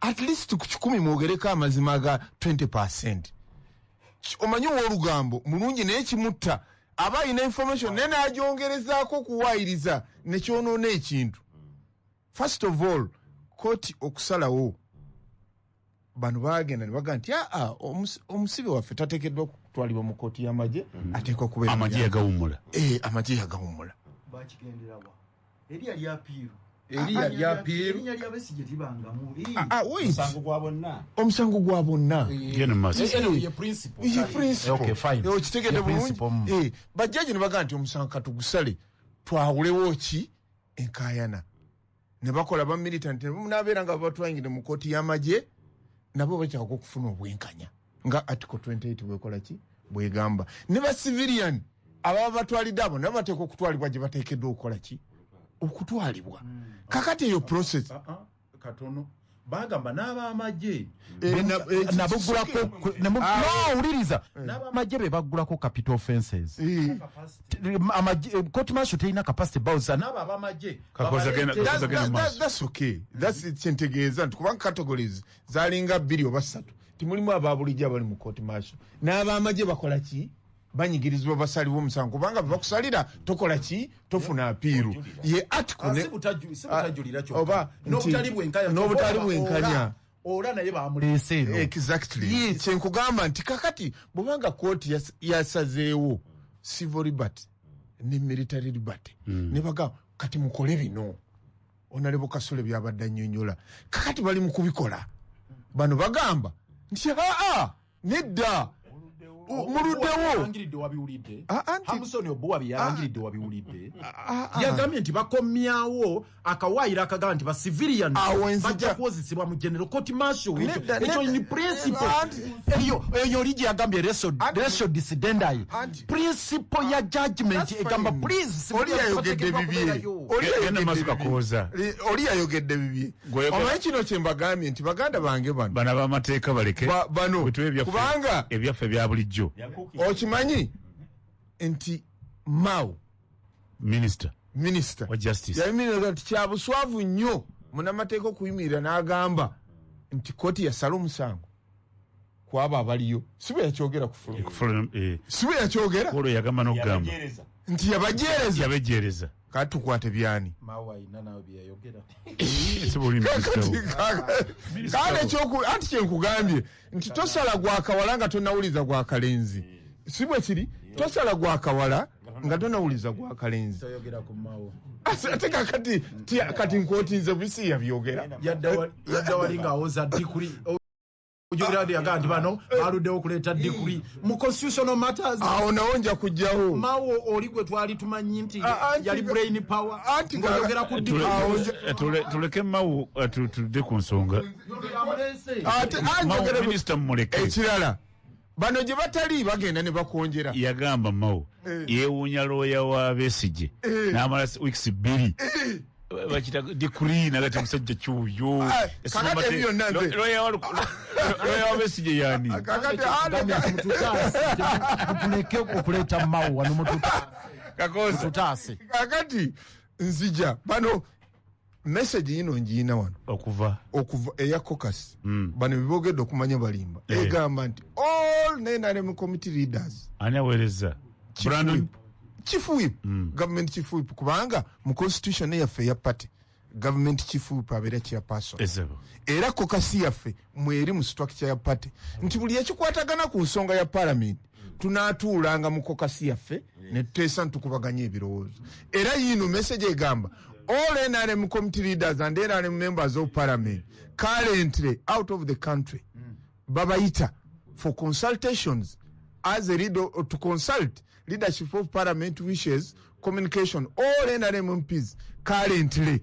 [SPEAKER 11] at least ku 100 mwogereko amazima ga 20. Omanyi owoolugambo mulungi, naye kimutta aba alina information naye n'agyongerezaako okuwaayiriza nekyonoona ekintu. First of all, kooti okusalawo, bano bagenda ne bagamba nti aa, omusibe waffe tateekeddwa kutwalibwa mu kooti y'amagye, ateekwa kubeera
[SPEAKER 4] Amagye yagawummula.
[SPEAKER 11] Eh, amagye yagawummula.
[SPEAKER 3] Bakigenderawa? Eri yali apiiru.
[SPEAKER 11] Eri yali apiiru.
[SPEAKER 3] Erinnya lya Besigye libangamu.
[SPEAKER 11] Ah, wait.
[SPEAKER 1] Omusango gwa bonna.
[SPEAKER 11] Omusango gwa bonna.
[SPEAKER 4] Genda mu maaso.
[SPEAKER 1] Anyway, ye principle.
[SPEAKER 11] Ye principle.
[SPEAKER 1] Okay, fine.
[SPEAKER 11] Okitegedde
[SPEAKER 1] Ye
[SPEAKER 11] bulungi.
[SPEAKER 1] principle,
[SPEAKER 11] Bajjaji ne bagamba nti omusango katugusale, twawulewo ki enkaayana. Ne bakola ba militant ne munabeera nga babatwangire mu kooti y'amagye, nabo bakyaka okufuna obwenkanya nga article 28 bwekola ki, bwegamba. Ne ba civilian ababa batwalidde abo, nabo bateekwa okutwalibwa gye bateekeddwa okukola ki, okutwalibwa. Kakati eyo process
[SPEAKER 1] Katono bagamba n'abamagye
[SPEAKER 11] Eh,
[SPEAKER 1] nabugulako
[SPEAKER 11] Ah.
[SPEAKER 1] no, wuliriza, n'abamagye be baggulako capital offenses. Court martial terina capacity bawuza n'abo abamagye.
[SPEAKER 4] Kakooza genda mu maaso.
[SPEAKER 11] That's okay. That's it. Kyentegeeza nti kubanga categories zalinga bbiri oba ssatu, timulimu ababulijjo abali mu court martial n'abamagye bakola ki, banyigirizibwa, basalibwa omusango, kubanga bwe bakusalira tokola ki, tofuna apiiru ye article
[SPEAKER 1] Ah, si butajulira kyokka.
[SPEAKER 11] Oba nti-
[SPEAKER 1] N'obutali bwenkanya.
[SPEAKER 11] N'obutali bwenkanya.
[SPEAKER 1] Ola naye bamuleese eno.
[SPEAKER 11] Exactly. Kyenkugamba nti kakati bwobanga kooti yasazeewo civil liberty ne military liberty, ne bagamba kati mukole bino, onalebo Kasule byabadde annyonnyola, kakati bali mu kubikola. Bano bagamba nti aa, nedda, muluddewo.
[SPEAKER 1] Yalangiridde wabiwulidde. Hamusoni Obuwa bye yalangiridde wabiwulidde.
[SPEAKER 11] Ah.
[SPEAKER 1] Yagambye nti bakomyawo akawaayiro akagamba nti ba civilian
[SPEAKER 11] Awo nzija-
[SPEAKER 1] bajja kuwozesebwa mu general court martial.
[SPEAKER 11] Nedda,
[SPEAKER 1] Ekyo
[SPEAKER 11] nedda.
[SPEAKER 1] ni principle.
[SPEAKER 11] Anti-
[SPEAKER 1] Eyo oli gye yagambye ratio decidendi, principle ya judgment
[SPEAKER 11] That's
[SPEAKER 1] egamba
[SPEAKER 11] fine.
[SPEAKER 1] please,
[SPEAKER 11] Oli
[SPEAKER 1] civilians
[SPEAKER 11] yayogedde
[SPEAKER 1] bateekeddwa
[SPEAKER 11] bibye.
[SPEAKER 1] kubeerayo.
[SPEAKER 11] Oli
[SPEAKER 4] Genda
[SPEAKER 11] yayogedde
[SPEAKER 4] mu maaso,
[SPEAKER 11] bibye.
[SPEAKER 4] Kakooza.
[SPEAKER 11] Oli yayogedde bibye.
[SPEAKER 4] Gwe-
[SPEAKER 11] Omanyi kino kye mbagambye nti baganda bange bano
[SPEAKER 4] Bano ab'amateeka baleke.
[SPEAKER 11] Bano
[SPEAKER 4] Bwe tuba
[SPEAKER 11] kubanga
[SPEAKER 4] ebyaffe ebya bulijjo.
[SPEAKER 11] Okimanyi nti Mao
[SPEAKER 4] Minisita
[SPEAKER 11] minisita
[SPEAKER 4] wa justice
[SPEAKER 11] yayimirira nti kyabuswavu nnyo munamateeka okuyimirira n'agamba nti kooti yasala omusango kwabo abaliyo. Si bwe yakyogera ku floor? Si bwe yakyogera?
[SPEAKER 4] Olwo yagamba n'okugamba
[SPEAKER 11] nti yabajeereza.
[SPEAKER 4] Yabejeereza.
[SPEAKER 11] Kati tukwate byani?
[SPEAKER 1] Mao alina nawe bye yayogera.
[SPEAKER 4] Si buli minisita wo.
[SPEAKER 11] Kale anti kyenkugambye nti tosala gwakawala nga tonawuliza gwakalenzi. Si bwe kiri? Tosala gwakawala nga tonawuliza gwakalenzi.
[SPEAKER 1] Toyogera ku Mao.
[SPEAKER 11] Ate kakati kati nkootinze bisi yabyogera.
[SPEAKER 1] Yadda wali ng'awoza decree. Ojogera yagamba nti bano baluddewo okuleeta decree mu constitutional matters.
[SPEAKER 11] Awo nawo nja kujjawo.
[SPEAKER 1] Mao oli gwe twali tumanyi nti
[SPEAKER 11] Anti-
[SPEAKER 1] yali brain power,
[SPEAKER 11] Anti-
[SPEAKER 1] ng'oyogera ku decree.
[SPEAKER 4] Tuleke Mao, tudde ku nsonga.
[SPEAKER 11] Ate
[SPEAKER 4] Mao
[SPEAKER 11] anjogera
[SPEAKER 4] minisita mumuleke.
[SPEAKER 11] Ekirala, bano gye batali bagenda ne bakwonjera.
[SPEAKER 4] Yagamba Mao yeewuunya looya wa Besigye n'amala weeks 2 bakita decree, nagati musajja kyuyo.
[SPEAKER 11] Ah, kakati ebyo byonna nze-
[SPEAKER 4] Looya wa Besigye yani?
[SPEAKER 11] Kakati
[SPEAKER 1] Tuleke okuleeta Mao wano,
[SPEAKER 4] Kakooza.
[SPEAKER 1] mututaase.
[SPEAKER 11] Kakati nzija bano message yino ngiina wano
[SPEAKER 4] okuva
[SPEAKER 11] okuva eya caucus. Bano bebogedde okumanya balimba. Egamba nti all NRM committee leaders
[SPEAKER 4] Ani aweereza?
[SPEAKER 11] Chief
[SPEAKER 4] Brandon?
[SPEAKER 11] Whip. Chief Whip, government chief whip, kubanga mu constitution yaffe eya party, government chief whip abeera chairperson.
[SPEAKER 4] Ezebo.
[SPEAKER 11] Era caucus yaffe mweri mu structure ya party nti buli ekikwatagana ku nsonga ya parliament Tunaatuulanga mu caucus yaffe ne tuteesa, ntukubaganya ebirowoozo. Era yiino message egamba all NRM committee leaders and NRM members of parliament currently out of the country babayita for consultations as a leader to consult leadership of parliament wishes communication. All NRM MPs currently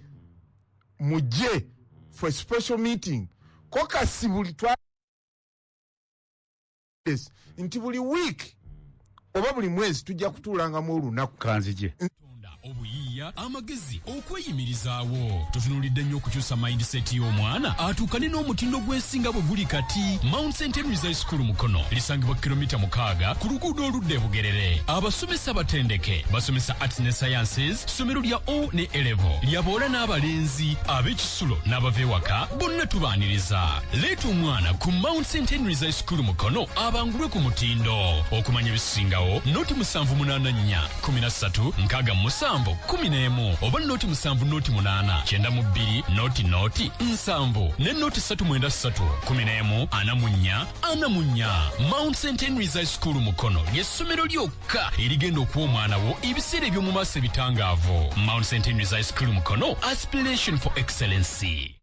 [SPEAKER 11] mujje for a special meeting. Caucus buli twa nti buli week oba buli mwezi tujja kutuulangamu olunaku.
[SPEAKER 4] Kanzije.
[SPEAKER 13] Obuyiiya, amagezi, okweyimirizaawo. Tutunuulidde nnyo okukyusa mindset y'omwana atuukane n'omutindo gw'ensinga bwe guli kati. Mount St Henrys High School Mukono lisangibwa kilomita 6 ku luguudo oludda e Bugerere. Abasomesa batendeke, basomesa arts ne sciences. Ssomero lya O ne A level, lyaboola n'abalenzi, ab'ekisulo n'abava ewaka bonna tubaaniriza. Leeta omwana ku Mount St Henrys High School Mukono abangulwe ku mutindo. Okumanya ebisingawo, 0 784 13 67 11 oba 0 7 0 8 92 0 0 7 ne 0 393 11 44 44. Mount St Henrys High School Mukono ly'essomero lyokka erigenda okuwa omwana wo ebiseera eby'omu maaso ebitangaavu. Mount St Henrys High School Mukono, aspiration for excellency.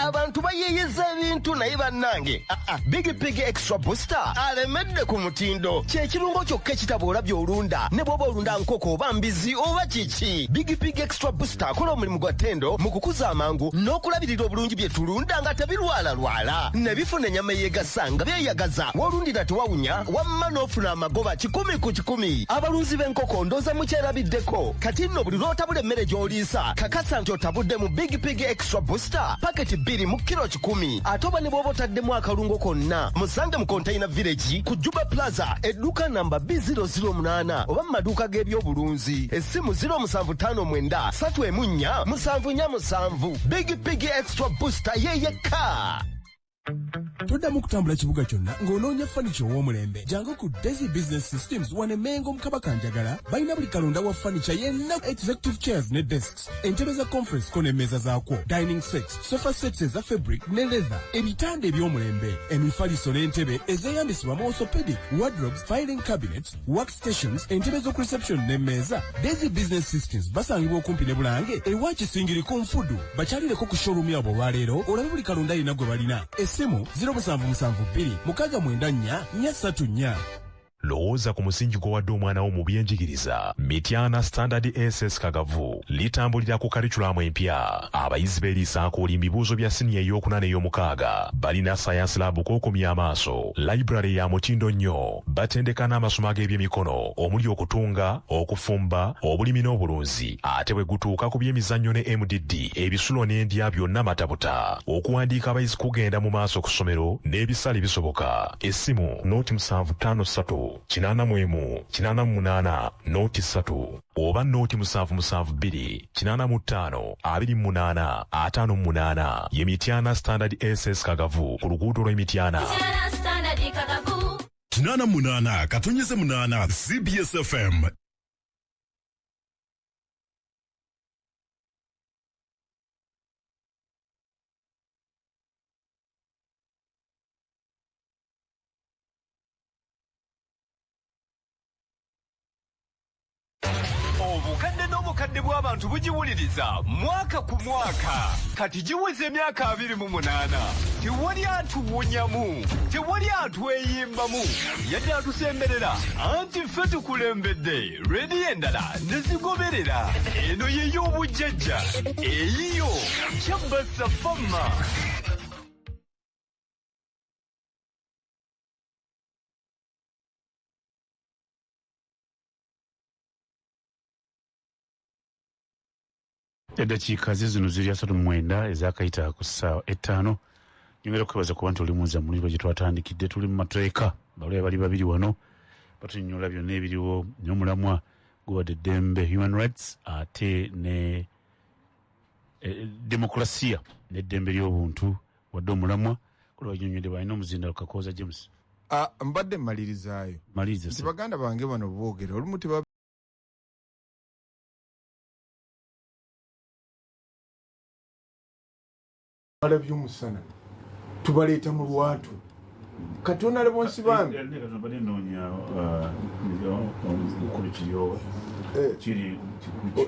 [SPEAKER 14] Abantu bayeeyeza ebintu, naye bannange, aa, Big Pig Extra Booster alemedde ku mutindo. Kyekirungo kyokka ekitaboola by'olunda, ne bw'oba olunda nkoko oba mbizi oba kiki. Big Pig Extra Booster akola omulimu gwa ttendo mu kukuza amangu n'okulabirira obulungi bye tulunda nga tebirwalalwala, ne bifuna ennyama eyeegasa nga byeyagaza. W'olundira tewawunya, wamma n'ofuna amagoba 100%. Abalunzi b'enkoko ndooza mukyerabiddeko. Kati nno buli lw'otabula emmere gy'oliisa, kakasa nti otabudde mu Big Pig Extra Booster, paketi 2 mu kiro 100, ate oba ne bw'oba otaddemu akalungo konna. Musange mu Container Village ku Juba Plaza, edduuka namba B008, oba mu maduuka g'ebyobulunzi. Essimu 0759 314 747. Big Pig Extra Booster yeyekka.
[SPEAKER 15] Toddamu kutambula kibuga kyonna ng'onoonya fanica ow'omulembe. Jangu ku Daisy Business Systems wano Mengo mu Kabaka Njagala. Balina buli kalonda wa fanica yenna: executive chairs ne desks, entebe za conference ko n'emmeeza zaakwo, dining sets, sofa sets eza fabric ne leather, ebitanda eby'omulembe, emifaliso n'entebe ezeeyambisibwa mu orthopedic, wardrobes, filing cabinets, workstations, entebe z'oku reception n'emmeeza. Daisy Business Systems basangibwa okumpi ne Bulange ewa Kisingiri ku Nfudu. Bakyalireko ku showroom yaabwe olwaleero olabe buli kalonda yenna gwe balina. Essimu 0772 694 434.
[SPEAKER 12] Lowooza ku musingi gw'owadde omwana wo mu byenjigiriza. Mityana Standard SS Kagavu litambulira ku curriculum empya. Abayizi beeriisa nkooli mu bibuuzo bya siniya ey'okuna n'ey'omukaaga. Balina science lab kw'okomya amaaso, library ya mutindo nnyo. Batendeka n'amasomo ag'ebyemikono omuli okutunga, okufumba, obulimi n'obulunzi. Ate bwe gutuuka ku by'emizannyo ne MDD, ebisulo n'endya byonna matabuta. Okuwandiika abayizi kugenda mu maaso ku ssomero n'ebisale bisoboka. Essimu 0753 81 88 03 oba 0772 85 28 58. Ye Mityana Standard SS Kagavu ku luguudo lw'Emityana.
[SPEAKER 16] 88.8 CBS FM.
[SPEAKER 2] Obukadde n'obukadde bw'abantu bugiwuliriza mwaka ku mwaka. Kati giweza emyaka 28. Tewali atuwunyamu, tewali atweyimbamu, yadde atusemberera, anti ffe tukulembedde rediyo endala ne zigoberera. Eno ye y'obujjajja, eyiyo Kyabasa Fama.
[SPEAKER 4] Eddakiika ze zino ziri 39 ezakayita ku ssaawa 5. Nyongera okwebaza kuba nti oli muza muliro gye twatandikidde. Tuli mu mateeka, balwaya bali babiri wano batunyonyola byonna ebiriwo, n'omulamwa gubadde eddembe, human rights, ate ne demokrasiya n'eddembe ly'obuntu. Wadde omulamwa kulwanyonyodde, balina omuzindalo Kakooza James.
[SPEAKER 11] Ah, mbadde mmalirizaayo.
[SPEAKER 4] Maliriza.
[SPEAKER 11] Nti baganda bange bano boogera olumu teba balabye omusana, tubaleeta mu lwatu. Kati Honorable Nsibambi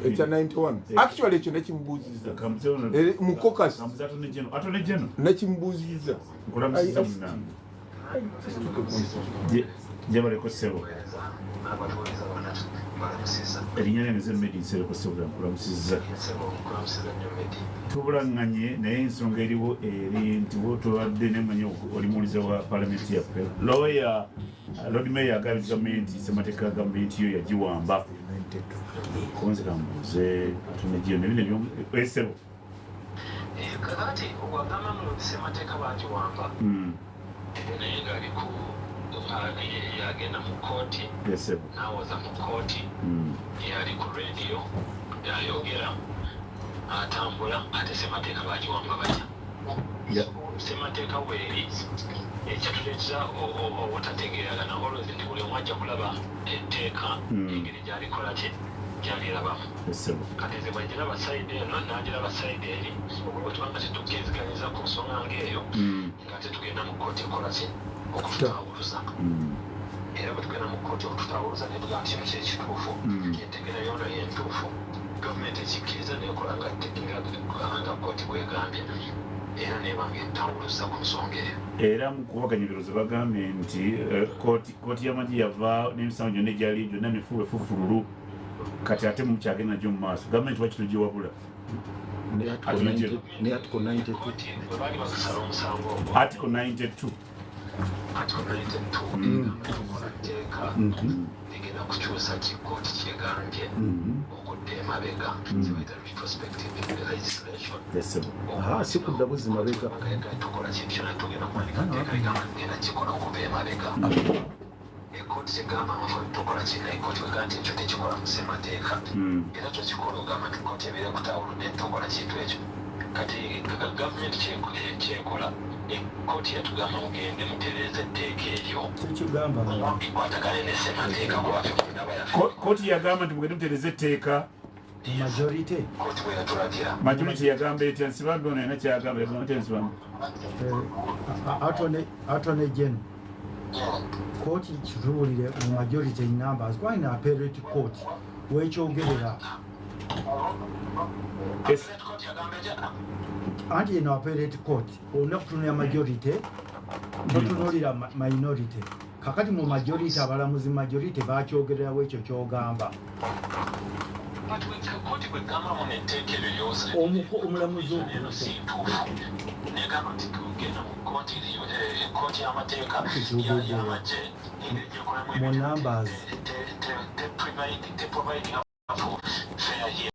[SPEAKER 11] ekya 91, actually ekyo nekimubuuziza mu caucus, nekimubuuziza.
[SPEAKER 4] Gyebaleko ssebo, erinnya lyange ze Medi Nsereko. Ssebo, nkulamusizza. Tubulaŋŋanye, naye ensonga eriwo eri nti wo tubadde nemanyi oli muwulize wa palamenti yaffe. Lawyer, Lord Mayor agambye nti gavumenti, ssemateeka gavumenti yo yagiwamba. Konze kambuuze Attorney General nebino ebyosebo.
[SPEAKER 17] Kakati wagamba mu ssemateeka bagiwamba, naye ngaali ku yagenda mu kooti nawoza mu kooti, yali ku radio yayogera atambula, ate ssemateeka bagiwamba batya? Ssemateeka weeri ekyatuleetera obutategeeragana always nti buli omu ajja kulaba etteeka engeri gyalikola ki, gyalirabamu. Kati nze bwengiraba side eno, nagiraba side eri, bwetubanga tetukkiriziganyiriza ku nsonga ngaeyo, nga tetugenda mu kooti ekola ki, okututawuluza. Era bwe tugenda mu kooti okututawuluza, netugamba nti kino kyekituufu, entegera yono yentuufu, gavumenti ekikkiriza nekola nga kooti bwegambye, era nebanga etawuluza ku nsonga eyo.
[SPEAKER 4] Era mu kubaganya ebirowoozo bagambye nti kooti y'amagye yava n'emisango gyonna egyali gyonna mifuwe fufululu. Kati ate mukyagenda nagyo mu maaso, gavumenti lwaki togiwabula?
[SPEAKER 1] Ne Article 92.
[SPEAKER 17] Bwe baali bakusala omusango ogwo,
[SPEAKER 4] Article 92.
[SPEAKER 17] Article 92 tukola tteeka ligenda kukyusa ki kooti kyegambye okudda emabega, kyebayita retrospective legislation.
[SPEAKER 1] Aha, si kudda buzzi mabega.
[SPEAKER 17] Tukola kintu kyona, tugenda kuwandika tteeka ligamba tugenda kikola okuva emabega. Ekooti kyegamba tukola kino, ekooti wega nti ekyo tekikola mu ssemateeka, era tokikola, ogamba nti kooti ebeera kutawuludde tokola kintu ekyo. Kati gavumenti kyekola, ekooti yatugamba mugende mutereeze etteeka eryo
[SPEAKER 3] Tekigamba.
[SPEAKER 17] likwatagane ne ssemateeka, kuba ndaba yaffe.
[SPEAKER 4] Kooti yagamba nti mugende mutereeze etteeka.
[SPEAKER 3] Majority.
[SPEAKER 17] Kooti bwe yatulagira.
[SPEAKER 4] Majority yagamba etya? Nsibambi ono alina kyagamba, yagamba etya Nsibambi?
[SPEAKER 3] Attorney General, kooti kitubuulire mu majority numbers, kuba ina appellate court wekyogerera. Anti eno appellate court olina kutunulira majority, totunulira minority. Kakati mu majority, abalamuzi majority bakyogererawo ekyo kyogamba.
[SPEAKER 17] Kooti bwegamba muno etteeka eryo lyoza
[SPEAKER 3] Omulamuzi
[SPEAKER 17] eno si ntuufu, negamba nti genda mu kooti, kooti y'amateeka y'amagye engeri gyekolamu
[SPEAKER 3] mu numbers.
[SPEAKER 17] Te providing for fair hearing.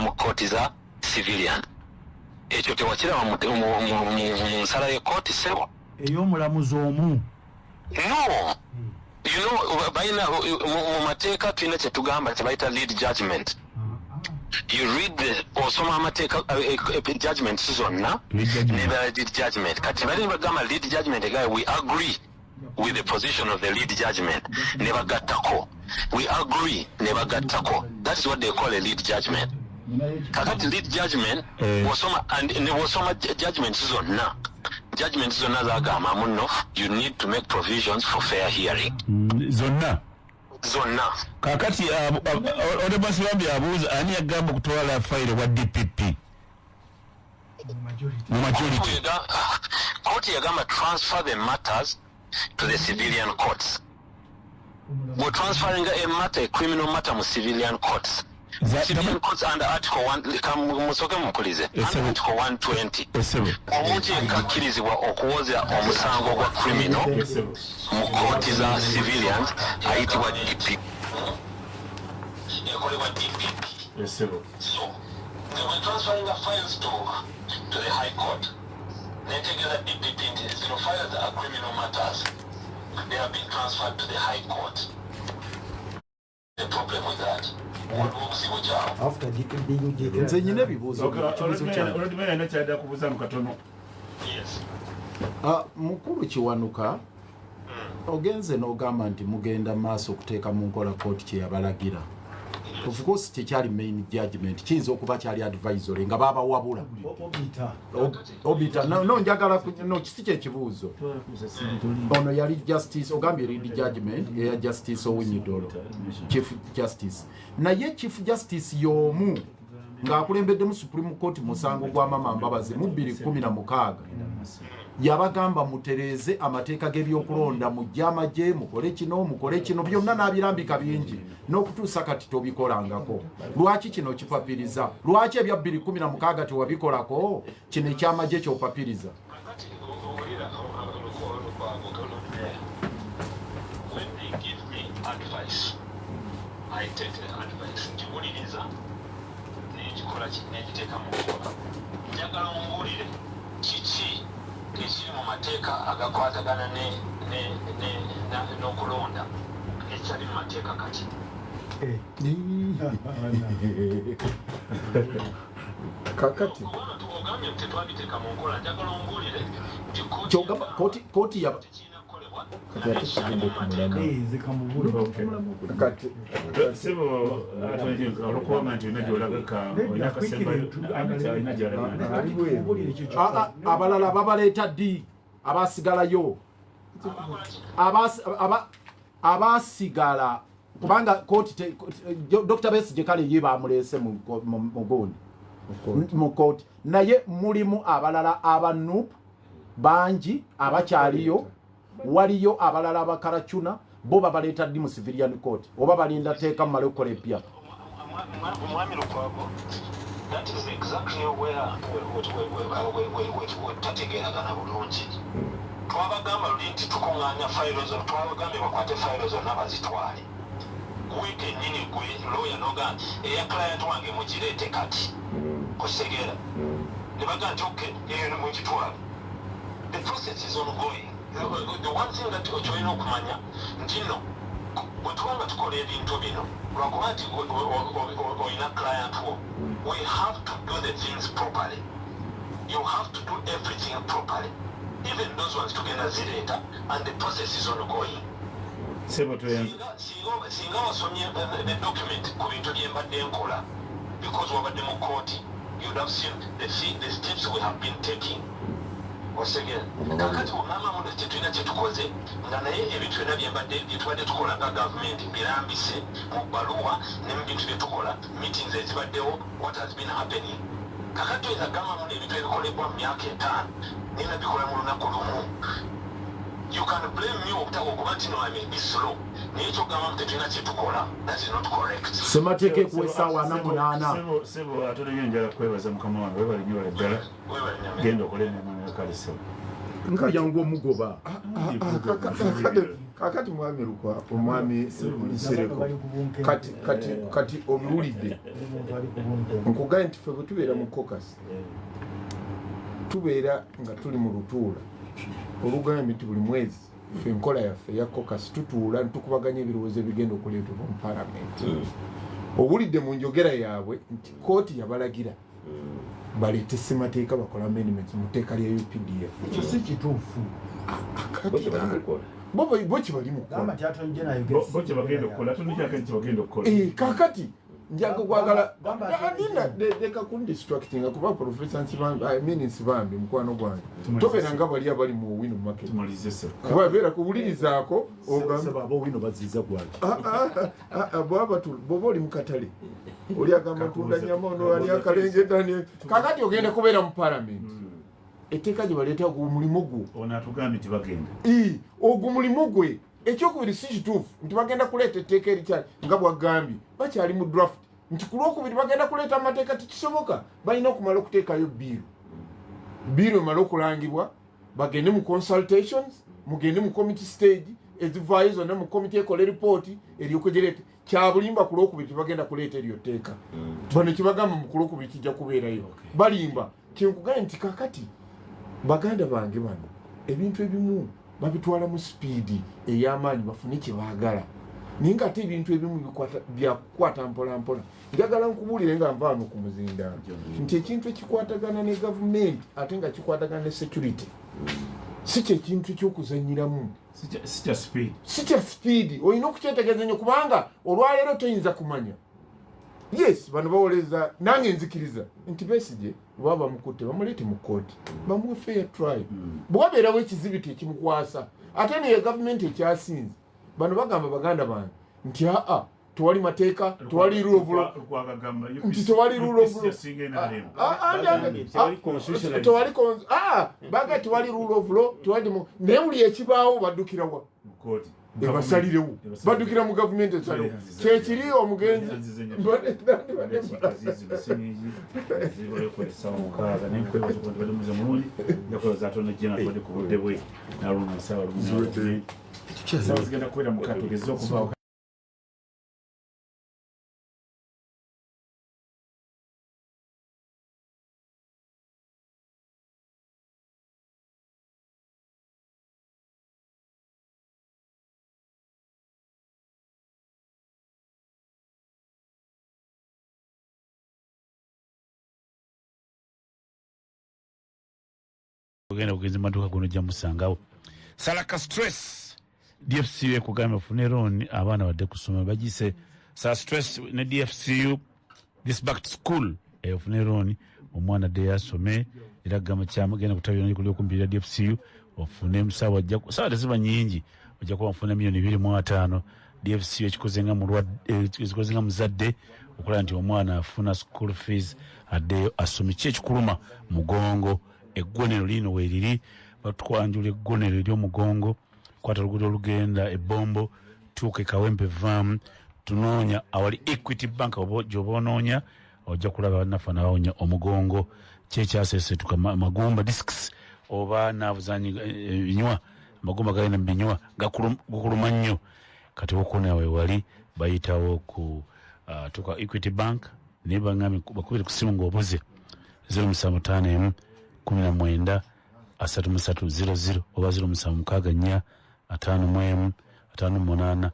[SPEAKER 17] Mu kooti za civilian ekyo tewakiraba mu nsala y'ekkooti, ssebo.
[SPEAKER 3] Ey'omulamuzi omu.
[SPEAKER 17] No, balina mu mateeka tulina kyetugamba kyebayita lead judgment. You read the, osoma amateeka, judgments zonna nebala lead judgment. Kati bali bagamba lead judgment egaye, we agree with the position of the lead judgment, ne bagattako, we agree, ne bagattako. That is what they call a lead judgment. Kakati lead judgment bw'osoma and ne bw'osoma judgments zonna, judgments zonna zagamba muno you need to make provisions for fair hearing.
[SPEAKER 4] Zonna?
[SPEAKER 17] Zonna.
[SPEAKER 4] Kakati Honorable Nsibambi abuuza ani yagamba okutwala fayiro wa DPP mu majority?
[SPEAKER 17] Kooti yagamba transfer the matters to the civilian courts. Bwe transferring a matter, a criminal matter, mu civilian courts, civilian courts under Article 1, musooke mukulize, under Article 120, omuntu yekka akkirizibwa okuwoza omusango gwa criminal mu kooti za civilians ayitibwa DP, ekolebwa DPP. So they were transferring the files to the High Court, netegeeza DPP nti zino files are criminal matters, they have been transferred to the High Court. The problem with that, waliwo obuzibu kyawo?
[SPEAKER 3] After being declared.
[SPEAKER 1] Nze nyina ebibuuzo. Ekibuuzo kyange.
[SPEAKER 4] Olwedimera alina kyadda kubuuza mu katono.
[SPEAKER 17] Yes.
[SPEAKER 1] Mukulu Kiwanuka, ogenze n'ogamba nti mugenda maaso okuteeka mu nkola kooti kye yabalagira. Of course tekyali main judgment, kiyinza okuba kyali advisory nga babawabula. Obita, no, njagala no, kisi kyekibuuzo. Ono yali justice, ogambye lead judgment eya Justice Owiny-Dollo, Chief Justice, naye Chief Justice y'omu ng'akulembeddemu Supreme Court musango gwa Mama Mbabazi mu 2016 yabagamba mutereeze amateeka g'ebyokulonda, mujje amagye, mukole kino, mukole kino, byonna n'abirambika bingi, n'okutuusa kati tobikolangako. Lwaki kino kipapiriza? Lwaki ebya 2016 tewabikolako, kino ekyamagye kyopapiriza?
[SPEAKER 17] Kakati owulira Lukwago, when they give me advice, I take the advice, ngiwuliriza nengikola ki, nengiteeka mu nkola. Njagala ombuulire kiki ekiri mu mateeka agakwatagana n'okulonda ekitali mu mateeka kati.
[SPEAKER 11] Kakati
[SPEAKER 17] ogambye nti tetwabiteeka mu nkola, njagala ombuulire nti kooti
[SPEAKER 1] Kyogamba kooti yaba
[SPEAKER 11] Kati ate tugende ku mulamwa. Kati
[SPEAKER 4] Sebo, olwokubanga nti olina gyolagaka, olina akasembayo, olina gyolaga.
[SPEAKER 1] Abalala babaleeta ddi abasigalayo? Abasigala, kubanga kooti Dr. Besigye kale ye bamuleese mu gundi, mu kooti, naye mulimu abalala aba NUP bangi abakyaliyo, waliyo abalala abakaracuna, bo babaleeta ddi mu civilian court, oba balinda teeka mumale okukola epya?
[SPEAKER 17] Omwami Lukwago, that is exactly where we tutategeeragana bulungi. Twabagamba luli nti tukuŋŋaanya fayiro zo, twabagambye bakwate fayiro zonna bazitwale. Gwe kennyini, gwe lawyer, noga eya client wange mugireete kati, okitegeera? Ne bagaa nti okay, eyo mugitwale. The process is ongoing. The one thing that kyolina okumanya nti nno bwe tuba nga tukola ebintu bino, lwakuba nti olina client wo, we have to do the things properly. You have to do everything properly. Even those ones tugenda zireeta and the process is ongoing.
[SPEAKER 4] Sebo, tweyanza.
[SPEAKER 17] Singa wasomye the document ku bintu bye mbadde nkola, because wabadde mu kooti, you'd have seen the steps we have been taking, osegera? Kakati ogamba muno tetulina kyetukoze, nga naye ebintu byonna byembadde byetubadde tukola nga gavumenti birambise mu bbaluwa ne mu bintu byetukola, meetings ezibaddewo, what has been happening. Kakati toyinza kugamba muno ebintu ebikolebwa mu myaka 5 nina bikola mu lunaku lumu. You can blame me obutawa okuba nti no, I may be slow, naye kyogamba mu tetulina kyetukola, that is not correct.
[SPEAKER 1] Semateeka ekuwa essaawa 48.
[SPEAKER 4] Sebo, ate nyo njala kwebaza mukama wange, webale nnyo, wala ddala, genda okole emirimu. Kale sebo.
[SPEAKER 1] Nga yangu omugoba.
[SPEAKER 11] Kakati mwami Lukwa, omwami Nsereko, kati obiwulidde. Nkugambye nti ffe bwe tubeera mu caucus, tubeera nga tuli mu lutuula olugambye nti buli mwezi ffe enkola yaffe eya caucus tutuula netukubaganya ebirowoozo ebigenda okuleetebwa mu palamenti. Owulidde mu njogera yaabwe nti kooti yabalagira baleete ssemateeka, bakola amendments mu tteeka lya UPDF.
[SPEAKER 3] Ekyo si kituufu.
[SPEAKER 11] Bo kibali mu
[SPEAKER 3] Gamba nti Attorney General
[SPEAKER 4] Bo kyebagenda okukola, tonijako kyebagenda okukola.
[SPEAKER 11] Kakati njaga kwagala
[SPEAKER 3] Gamba ati-
[SPEAKER 11] nina leka kundistractinga, kuba Professor Nsibambi, I mean Nsibambi mukwano gwange, tobeera nga bali abali mu Owino Market.
[SPEAKER 4] Tumalize sebo.
[SPEAKER 11] Kuba beera kuwulirizaako.
[SPEAKER 1] Sebo, abowino baziza gwange.
[SPEAKER 11] Bw'oba oli mu katale, oli agamba tunda nyama, ono ali akalengedani. Kakati ogenda kubeera mu palamenti, etteeka gye baleeta, ogwo mulimu gwo.
[SPEAKER 4] Ono atugambye nti bagenda.
[SPEAKER 11] Ogwo mulimu gwe. Ekyokubiri, si kituufu nti bagenda kuleeta etteeka erikyali, nga bwagambye bakyali mu draft, nti ku lwokubiri bagenda kuleeta amateeka. Tekisoboka. Balina okumala okuteekayo bill, bill emale okulangibwa, bagende mu consultations, mugende mu committee stage, ezivaayo zonna mu committee ekola eripooti eryoke gireete. Kyabulimba, ku lwokubiri tebagenda kuleeta eryo tteeka. Bano kyebagamba mu ku lwokubiri kijja kubeerayo, balimba. Kyenkugambye nti kakati baganda bange bano ebintu ebimu babitwala mu sipiidi ey'amaanyi bafune kye baagala, naye ngaate ebintu ebimu byakukwata mpola mpola. Njagala nkubuulire nga nvaano ku muzindaalo nti ekintu ekikwatagana ne gavumenti ate nga kikwatagana ne security. Si kyekintu ky'okuzannyiramu, si kya speed. Olina okukyetegereza nnyo, kubanga olwaleero toyinza kumanya. Yes, bano bawoleza, nange nzikiriza nti Besigye baba bamukutte, bamuleete mu kkooti, bamuwe fair trial. Bwe wabeerawo ekizibiti ekimukwasa, ate neyo gavumenti ekyasinze, bano bagamba baganda bange nti aa, tewali mateeka, tewali rule of law, nti tewali rule of law, tewali, baga tewali rule of law, tewali. Naye buli ekibaawo baddukirawa? Ebasalirewo, baddukira mu gavumenti esalirewo. Kyekiri omugenzi.
[SPEAKER 4] Zigenda kubeera mukatugeze okuvaawo. Ogenda kugenza maduuka guno, ojja musangawo. Salaka Stress, DFCU ekugambye ofune loan abaana badde kusoma. Bagise Sala Stress ne DFCU this back to school. Ofune loan omwana addeyo asome. Era gamba kyamugenda kutabira kuli okumbirira DFCU ofune musawo, ajja sawa teziba nyingi, ojja kuba nfuna 25,000,000. DFCU ekikoze nga mulwadde, ekikoze nga muzadde okulaba nti omwana afuna school fees addeyo asome. Ki ekikuluma? Mugongo. Eggonero lino weeriri, batwanjula eggonero ery'omugongo. Kwata oluguudo olugenda Ebombo, tuuka Ekawempe, vaamu, tunoonya awali Equity Bank oba gyoba onoonya, ojja kulaba bannaffe nabawonya omugongo. Kyekyasesetuka, magumba, discs oba naavuzanyi, ebinywa, amagumba gagenda mu binywa, gukuluma nnyo. Kati wokona wewali bayitawo ku tuka Equity Bank, naye baŋŋambye bakubire ku simu ng'obuze 0751 19 33 00 oba 0764 51 58 35.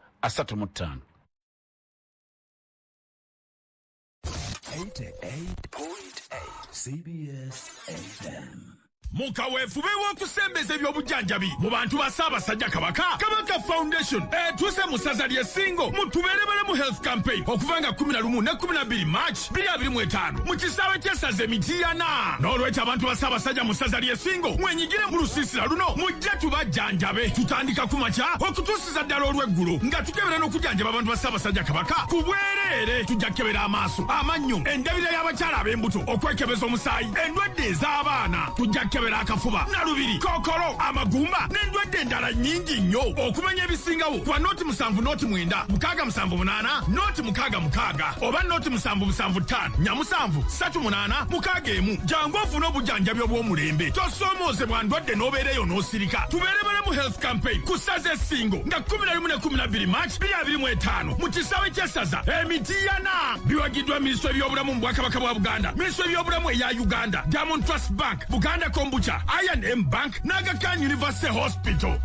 [SPEAKER 16] 88.8 CBS FM.
[SPEAKER 18] Mu kaweefube w'okusembeza ebyobujjanjabi mu bantu ba Ssaabasajja Kabaka, Kabaka Foundation etuuse mu ssaza ly'Essingo mu Tubeere Balamu Health Campaign okuva nga 11 ne 12 March 2025 mu kisaawe ky'essaza Emitiyana. N'olwekyo abantu ba Ssaabasajja mu ssaza ly'Essingo, mwenyigire mu lusiisira luno, mujje tubajjanjabe. Tutandika ku makya okutuusiza ddala olw'eggulo nga tukebera n'okujjanjaba abantu ba Ssaabasajja Kabaka ku bwereere. Tujja kukebera amaaso, amannyo, endabira y'abakyala ab'embuto, okwekebeza omusaayi, endwadde ez'abaana. Tujja kukebera akafuba, nalubiri, kokolo, amagumba n'endwadde endala nnyingi nnyo. Okumanya ebisingawo kuba 070 09 678 066 oba 077 547 38 61. Jangu ofune obujjanjabi obw'omulembe, tosoomoozebwa ndwadde n'obeereyo n'osirika. Tubeere Balamu Health Campaign ku ssaza Essingo nga 11 ne 12 March 2025 mu kisaawe ky'essaza Emitiyana. Biwagiddwa Minisitule y'Ebyobulamu mu Bwakabaka bwa Buganda, Minisitule y'Ebyobulamu eya Uganda, Diamond Trust Bank, Buganda Kombucha, I&M Bank n'Aga Khan University Hospital.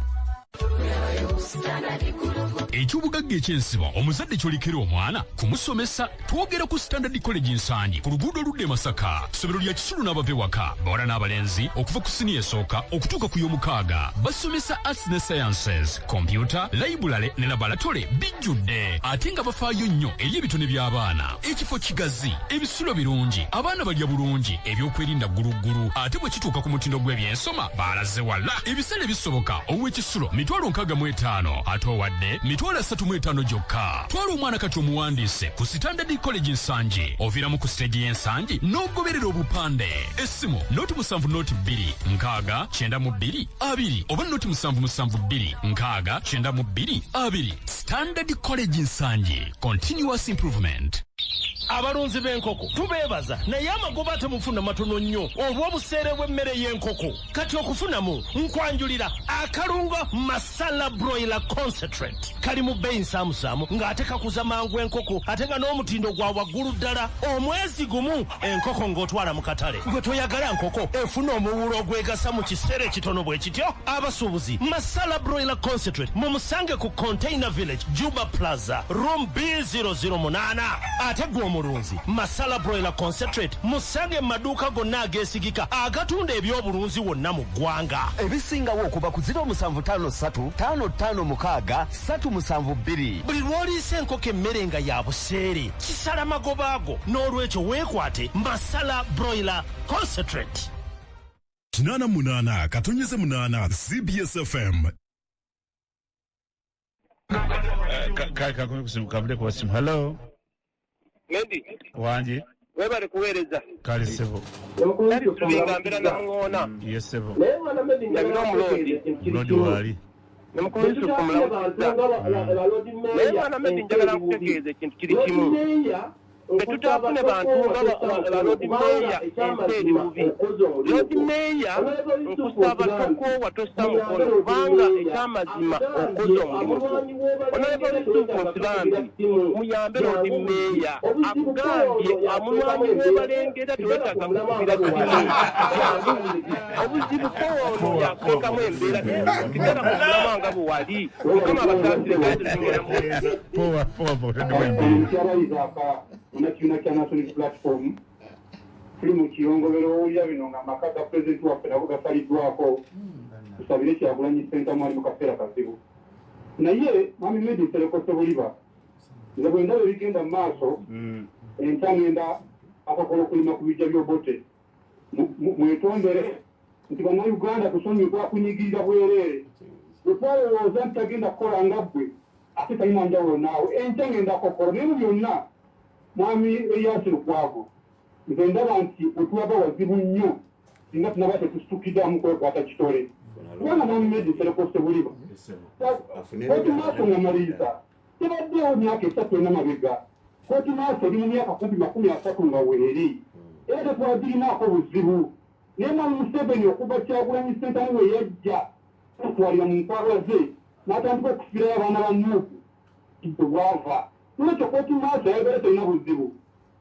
[SPEAKER 13] Ekyobugagga ekyensibo omuzadde ky'olekera omwana kumusomesa. Twogera ku Standard College Nsangi ku luguudo oludda e Masaka. Ssomero lya kisulu n'abava ewaka, bawala n'abalenzi, okuva ku siniya esooka okutuuka ku y'omukaaga. Basomesa arts ne sciences, computer, library ne laboratory bijjudde, ate nga bafaayo nnyo eri ebitone by'abaana. Ekifo kigazi, ebisulo birungi, abaana balya bulungi, ebyokwerinda gguluggulu, ate bwe kituuka ku mutindo gw'ebyensoma baalaze wala. Ebisale bisoboka: ow'ekisulo 65,000, ate owadde 35,000 gyokka. Twala omwana kati omuwandiise ku Standard College Nsangi. Oviiramu ku siteegi y'Ensangi n'ogoberera obupande. Essimu 070 02 60 92 20 oba 0772 60 92 20. Standard College Nsangi, continuous improvement.
[SPEAKER 14] Abalunzi b'enkoko tubeebaza, naye amagoba temufuna matono nnyo olw'obuseere bw'emmere y'enkoko. Kati okufunamu, nkwanjulira akalungo Masala Broiler Concentrate. Kali mu bbeeyi nsaamusaamu, ng'ate kakuza mangu enkoko, ate nga n'omutindo gwa waggulu ddala. Omwezi gumu enkoko ng'otwala mu katale. Gwe toyagala nkoko efuna omuwulo ogwegasa mu kiseera ekitono bwe kityo? Abasuubuzi, Masala Broiler Concentrate mumusange ku Container Village, Juba Plaza, room B008. Ate gwe omu Omulunzi, Masala Broiler Concentrate musange mu maduuka gonna ageesigika agatunda ebyobulunzi wonna mu ggwanga.
[SPEAKER 2] Ebisingawo okuba ku 0753 556 372.
[SPEAKER 14] Buli lw'oliisa enkoko emmere nga ya buseere, kisala magoba ago, n'olwekyo weekwate Masala Broiler Concentrate.
[SPEAKER 19] 88.8 CBS FM.
[SPEAKER 4] Kabule ku simu. Hello.
[SPEAKER 20] Medi.
[SPEAKER 4] Wangi.
[SPEAKER 20] Webale kuweereza.
[SPEAKER 4] Kale ssebo.
[SPEAKER 20] Tulinga mbeera Namuŋoona.
[SPEAKER 4] Yes ssebo.
[SPEAKER 20] Ndabira omuloodi.
[SPEAKER 4] Omuloodi waali.
[SPEAKER 20] Ne mukulu Yusufu mulamusizza. Naye mwana Medi, njagala nkutegeeza ekintu kiri kimu. Tetutaafune bantu nga baloodi meeya, ensi eri bubi. Loodi meeya, nkusaba tokoowa, tossa mukono, kubanga ekyamazima okoze omulimu gwo. Honorable Yusufu Nsibambi, muyambe loodi meeya, akugambye amulwanyi w'obalengera, tewetaaga kukubira simu. Jangu, obuzibu koono yakuteekamu embeera, tigala kumulama nga bwe wali. Mukama abasaasire kandi tunyera mu
[SPEAKER 4] Poa poa poa, toddewo embeera.
[SPEAKER 21] Munakibiina kya National Platform tuli mu kiyongobero. Owulira bino nga amaka ga pulezidenti waffe nabo gasaliddwako. Tusabire Kyagulanyi Ssentamu, ali mu kaseera kazibu. Naye mwami Medi Nsereko Ssebuliba, nze bwe ndaba ebigenda mu maaso, enkya ngenda akakola okulima ku bijja by'Obote. Mwetondere nti Bannayuganda tusonyiwe kunyigirira bwereere. Bwe twalowooza nti tagenda kukola nga ggwe, ate talina njawulo naawe. Enkya ngenda akokolo. Naye mu byonna, mwami Erias Lukwago, nze ndaba nti wetulaba wazibu nnyo singa tunaba tetusitukiddamu kwekwata kitole, kubanga mwami Medi Nsereko Ssebuliba, kooti martial, nga maliriza, tebaddeewo myaka 3 enamabega. Kooti martial eri mu myaka kumpi 30 nga weeri, era tetwagirinaako buzibu. Naye mwami Museveni, okuva Kyagulanyi Ssentamu we yajja okutwalira mu nkwalwa ze n'atandika okusibirayo abaana ba Nuupu bwava, nolwekyo kooti martial yayagala terina buzibu,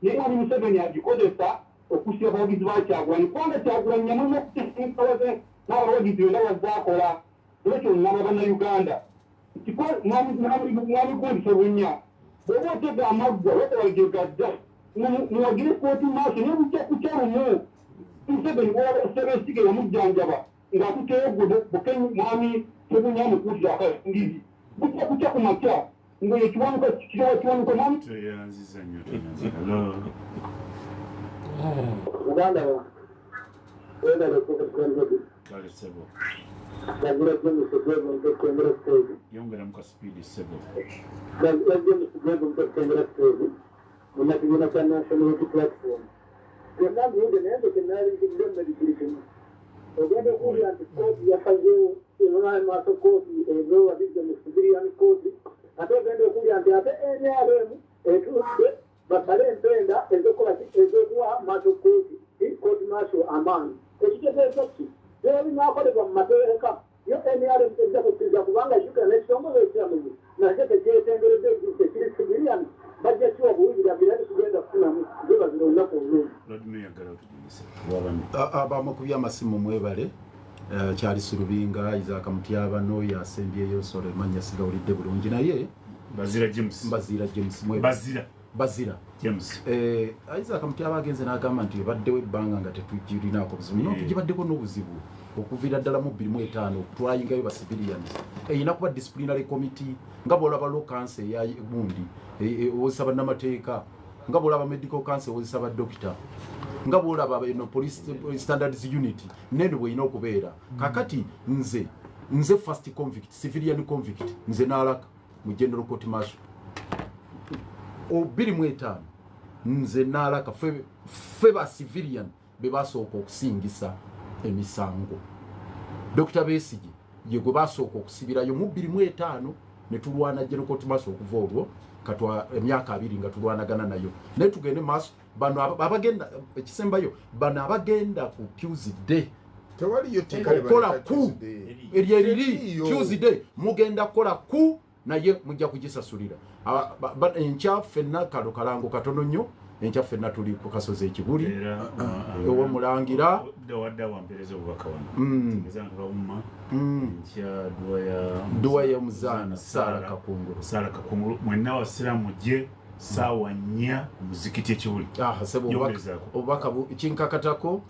[SPEAKER 21] naye mwami Museveni agikozesa okusiba abawagizi ba Kyagulanyi, kubanga Kyagulanyi yamulina okuteekawa ze n'abawagizi byonna bazaakola. Olwekyo ngamba Bannayuganda nti mwami gundi Sebunya, bw'oba otega amaggwa wekola gye gadda, muwagire kooti martial, naye bujja kukya lumu Museveni Sebesige yamujjanjaba ng'atuteyo gwe bukenyi. Mwami Sebunya amukuutira akasingizi, bujja kukya ku makya ngoyo Kiwanuka kirawa Kiwanuka mwami.
[SPEAKER 4] Tweyanziza nnyo, tweyanziza. Hello.
[SPEAKER 22] Muganda wange, webale kubugambebi.
[SPEAKER 4] Kale ssebo.
[SPEAKER 22] Bazira James Gwego Mutendera Stage.
[SPEAKER 4] Yongeramu ka speed, ssebo.
[SPEAKER 22] Bazira James Gwego Mutendera Stage, munnakibiina kya National Unity Platform. Byonna mbiwudde, naye nze kyenaalingidde mmeri kiri kimu. Ogenda okuwulira nti kooti yasazeewo maaso, kooti ezowabidde mu civilian kooti. Ate ogenda okuwulira nti ate NRM etudde basale empenda ezokukola ki, ezokuwa maaso kooti, kooti martial amaanyi. Ekitegeeza ki? Byona binaakolebwa mu mateeka, yo NRM tejja kukkiriza, kubanga jjukira n'ekitongole ekiramuzi nakyo tekyetengeredde, ekiri civilian. Bajja kiwa buwuliragira, tetugenda kufunamu gebazira olunaku olulungi.
[SPEAKER 4] Lord Mayor gala otugise wabane.
[SPEAKER 1] Abamukubye amasimu mwebale. Charles Lubinga, Isaac Mutyaba, n'oyo asembyeyo Solemanya, sigawulidde bulungi naye.
[SPEAKER 4] Bazira James.
[SPEAKER 1] Bazira James, mwebale.
[SPEAKER 4] Bazira.
[SPEAKER 1] Bazira
[SPEAKER 4] James.
[SPEAKER 1] Isaac Mutyaba agenze n'agamba nti ebaddewo ebbanga nga tetugirinaako buzibu. No, tugibaddeko n'obuzibu okuviira ddala mu 2005 twayingayo ba civilians. Erina kuba disciplinary committee nga bw'olaba law council eya gundi ewozesa bannamateeka, nga bw'olaba medical council ewozesa badokita, nga bw'olaba eno police standards unit, neno bw'erina okubeera. Kakati nze first convict, civilian convict, nze n'alaka mu general court martial 2005. Nze n'alaka, ffe ba civilian be basooka okusingisa emisango. Dr Besigye ye gwe basooka okusibirayo mu 2005, ne tulwana general court martial. Okuva olwo katwa emyaka 20 nga tulwanagana nayo. Naye tugende maaso. Bano abagenda, ekisembayo, bano abagenda ku Tuesday
[SPEAKER 11] Tewaliyo tteeka
[SPEAKER 1] okukola
[SPEAKER 11] libaleka
[SPEAKER 1] ku
[SPEAKER 11] Tuesday.
[SPEAKER 1] eryo eriri.
[SPEAKER 11] Teriiyo.
[SPEAKER 1] Tuesday mugenda kukola ku, naye mujja kugisasulira. Enkya ffenna, kalo kalango katono nnyo, enkya ffenna tuli ku kasozi Ekibuli
[SPEAKER 4] Era
[SPEAKER 1] ew'omulangira.
[SPEAKER 4] Wadde wampereza obubaka wano. Tegeza nti bawuma enkya dduwa ya
[SPEAKER 1] Dduwa ya Muzaana Sarah Kakungulu.
[SPEAKER 4] Sarah Kakungulu. Mwenna abasiraamu mujje. Saawa 4 muzikiti ekibuli.
[SPEAKER 1] Sebo, obubaka kinkakatako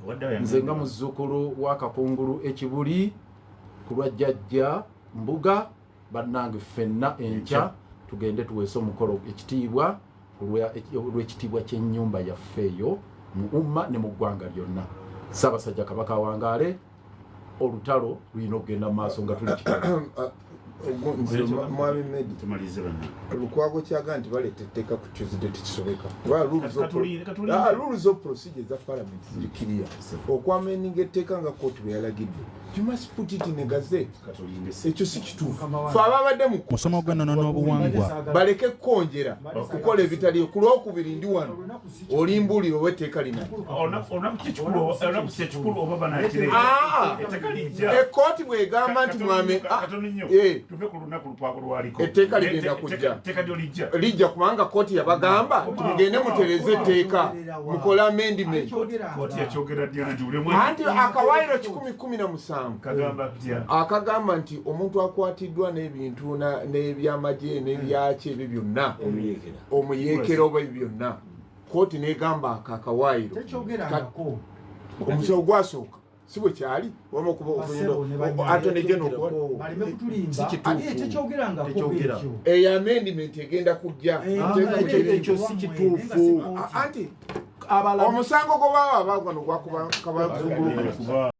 [SPEAKER 1] nze nga muzzukulu wa Kakungulu ekibuli ku lwa jjajja Mbuga. Bannange, ffenna enkya tugende tuweese omukolo ekitiibwa olw'ekitiibwa ky'ennyumba yaffe eyo mu umma ne mu ggwanga lyonna. Ssaabasajja Kabaka awangaale. Olutalo lulina okugenda mu maaso nga tuli kitalo.
[SPEAKER 11] Nze mwami Medi, Lukwago kyaga nti baleeta etteeka ku Tuesday tekisobeka, kuba rules of procedure eza parliament ziri clear. Okwamendinga etteeka nga kooti bwe yalagidde, you must put it in a gazette. Ekyo si kituufu. Fe ababadde mu
[SPEAKER 5] musomo gw'ennono n'obuwangwa
[SPEAKER 11] baleke kukonjera kukola ebitaliyo. Ku Lwokubiri ndi wano, olimbuulira oba etteeka lina.
[SPEAKER 4] Olunaku kyekikulu oba banakireeta.
[SPEAKER 11] Ah,
[SPEAKER 4] Etteeka lijja.
[SPEAKER 11] Ekkooti bwegamba nti mwame
[SPEAKER 4] Katono nnyo. Tuve ku lunaku Lukwago lwaliko.
[SPEAKER 11] Etteeka ligenda kujja.
[SPEAKER 4] Etteeka lyo lijja.
[SPEAKER 11] Lijja, kubanga kooti yabagamba nti mugende mutereze etteeka, mukole amendment.
[SPEAKER 4] Kooti yakyogera dyanjule.
[SPEAKER 11] Anti akawaayiro 117
[SPEAKER 4] Kagamba katya?
[SPEAKER 11] Akagamba nti omuntu akwatiddwa n'ebintu n'ebyamagye n'ebyaki ebyo byonna, omuyeekera oba ebyo byonna, kooti n'egamba ako akawaayiro
[SPEAKER 3] Tekyogerangako.
[SPEAKER 11] Omusango gwasooka si bwe kyali wama okuba
[SPEAKER 3] Basebo ne bannyabo.
[SPEAKER 11] Attorney General
[SPEAKER 3] Baleme kutulimba. Ate tekyogerangako ekyo.
[SPEAKER 11] Eyo amendment egenda kujja.
[SPEAKER 1] Ekyo si kituufu.
[SPEAKER 11] Anti omusango gwe baba bagwano gwakuba kabazunguluka.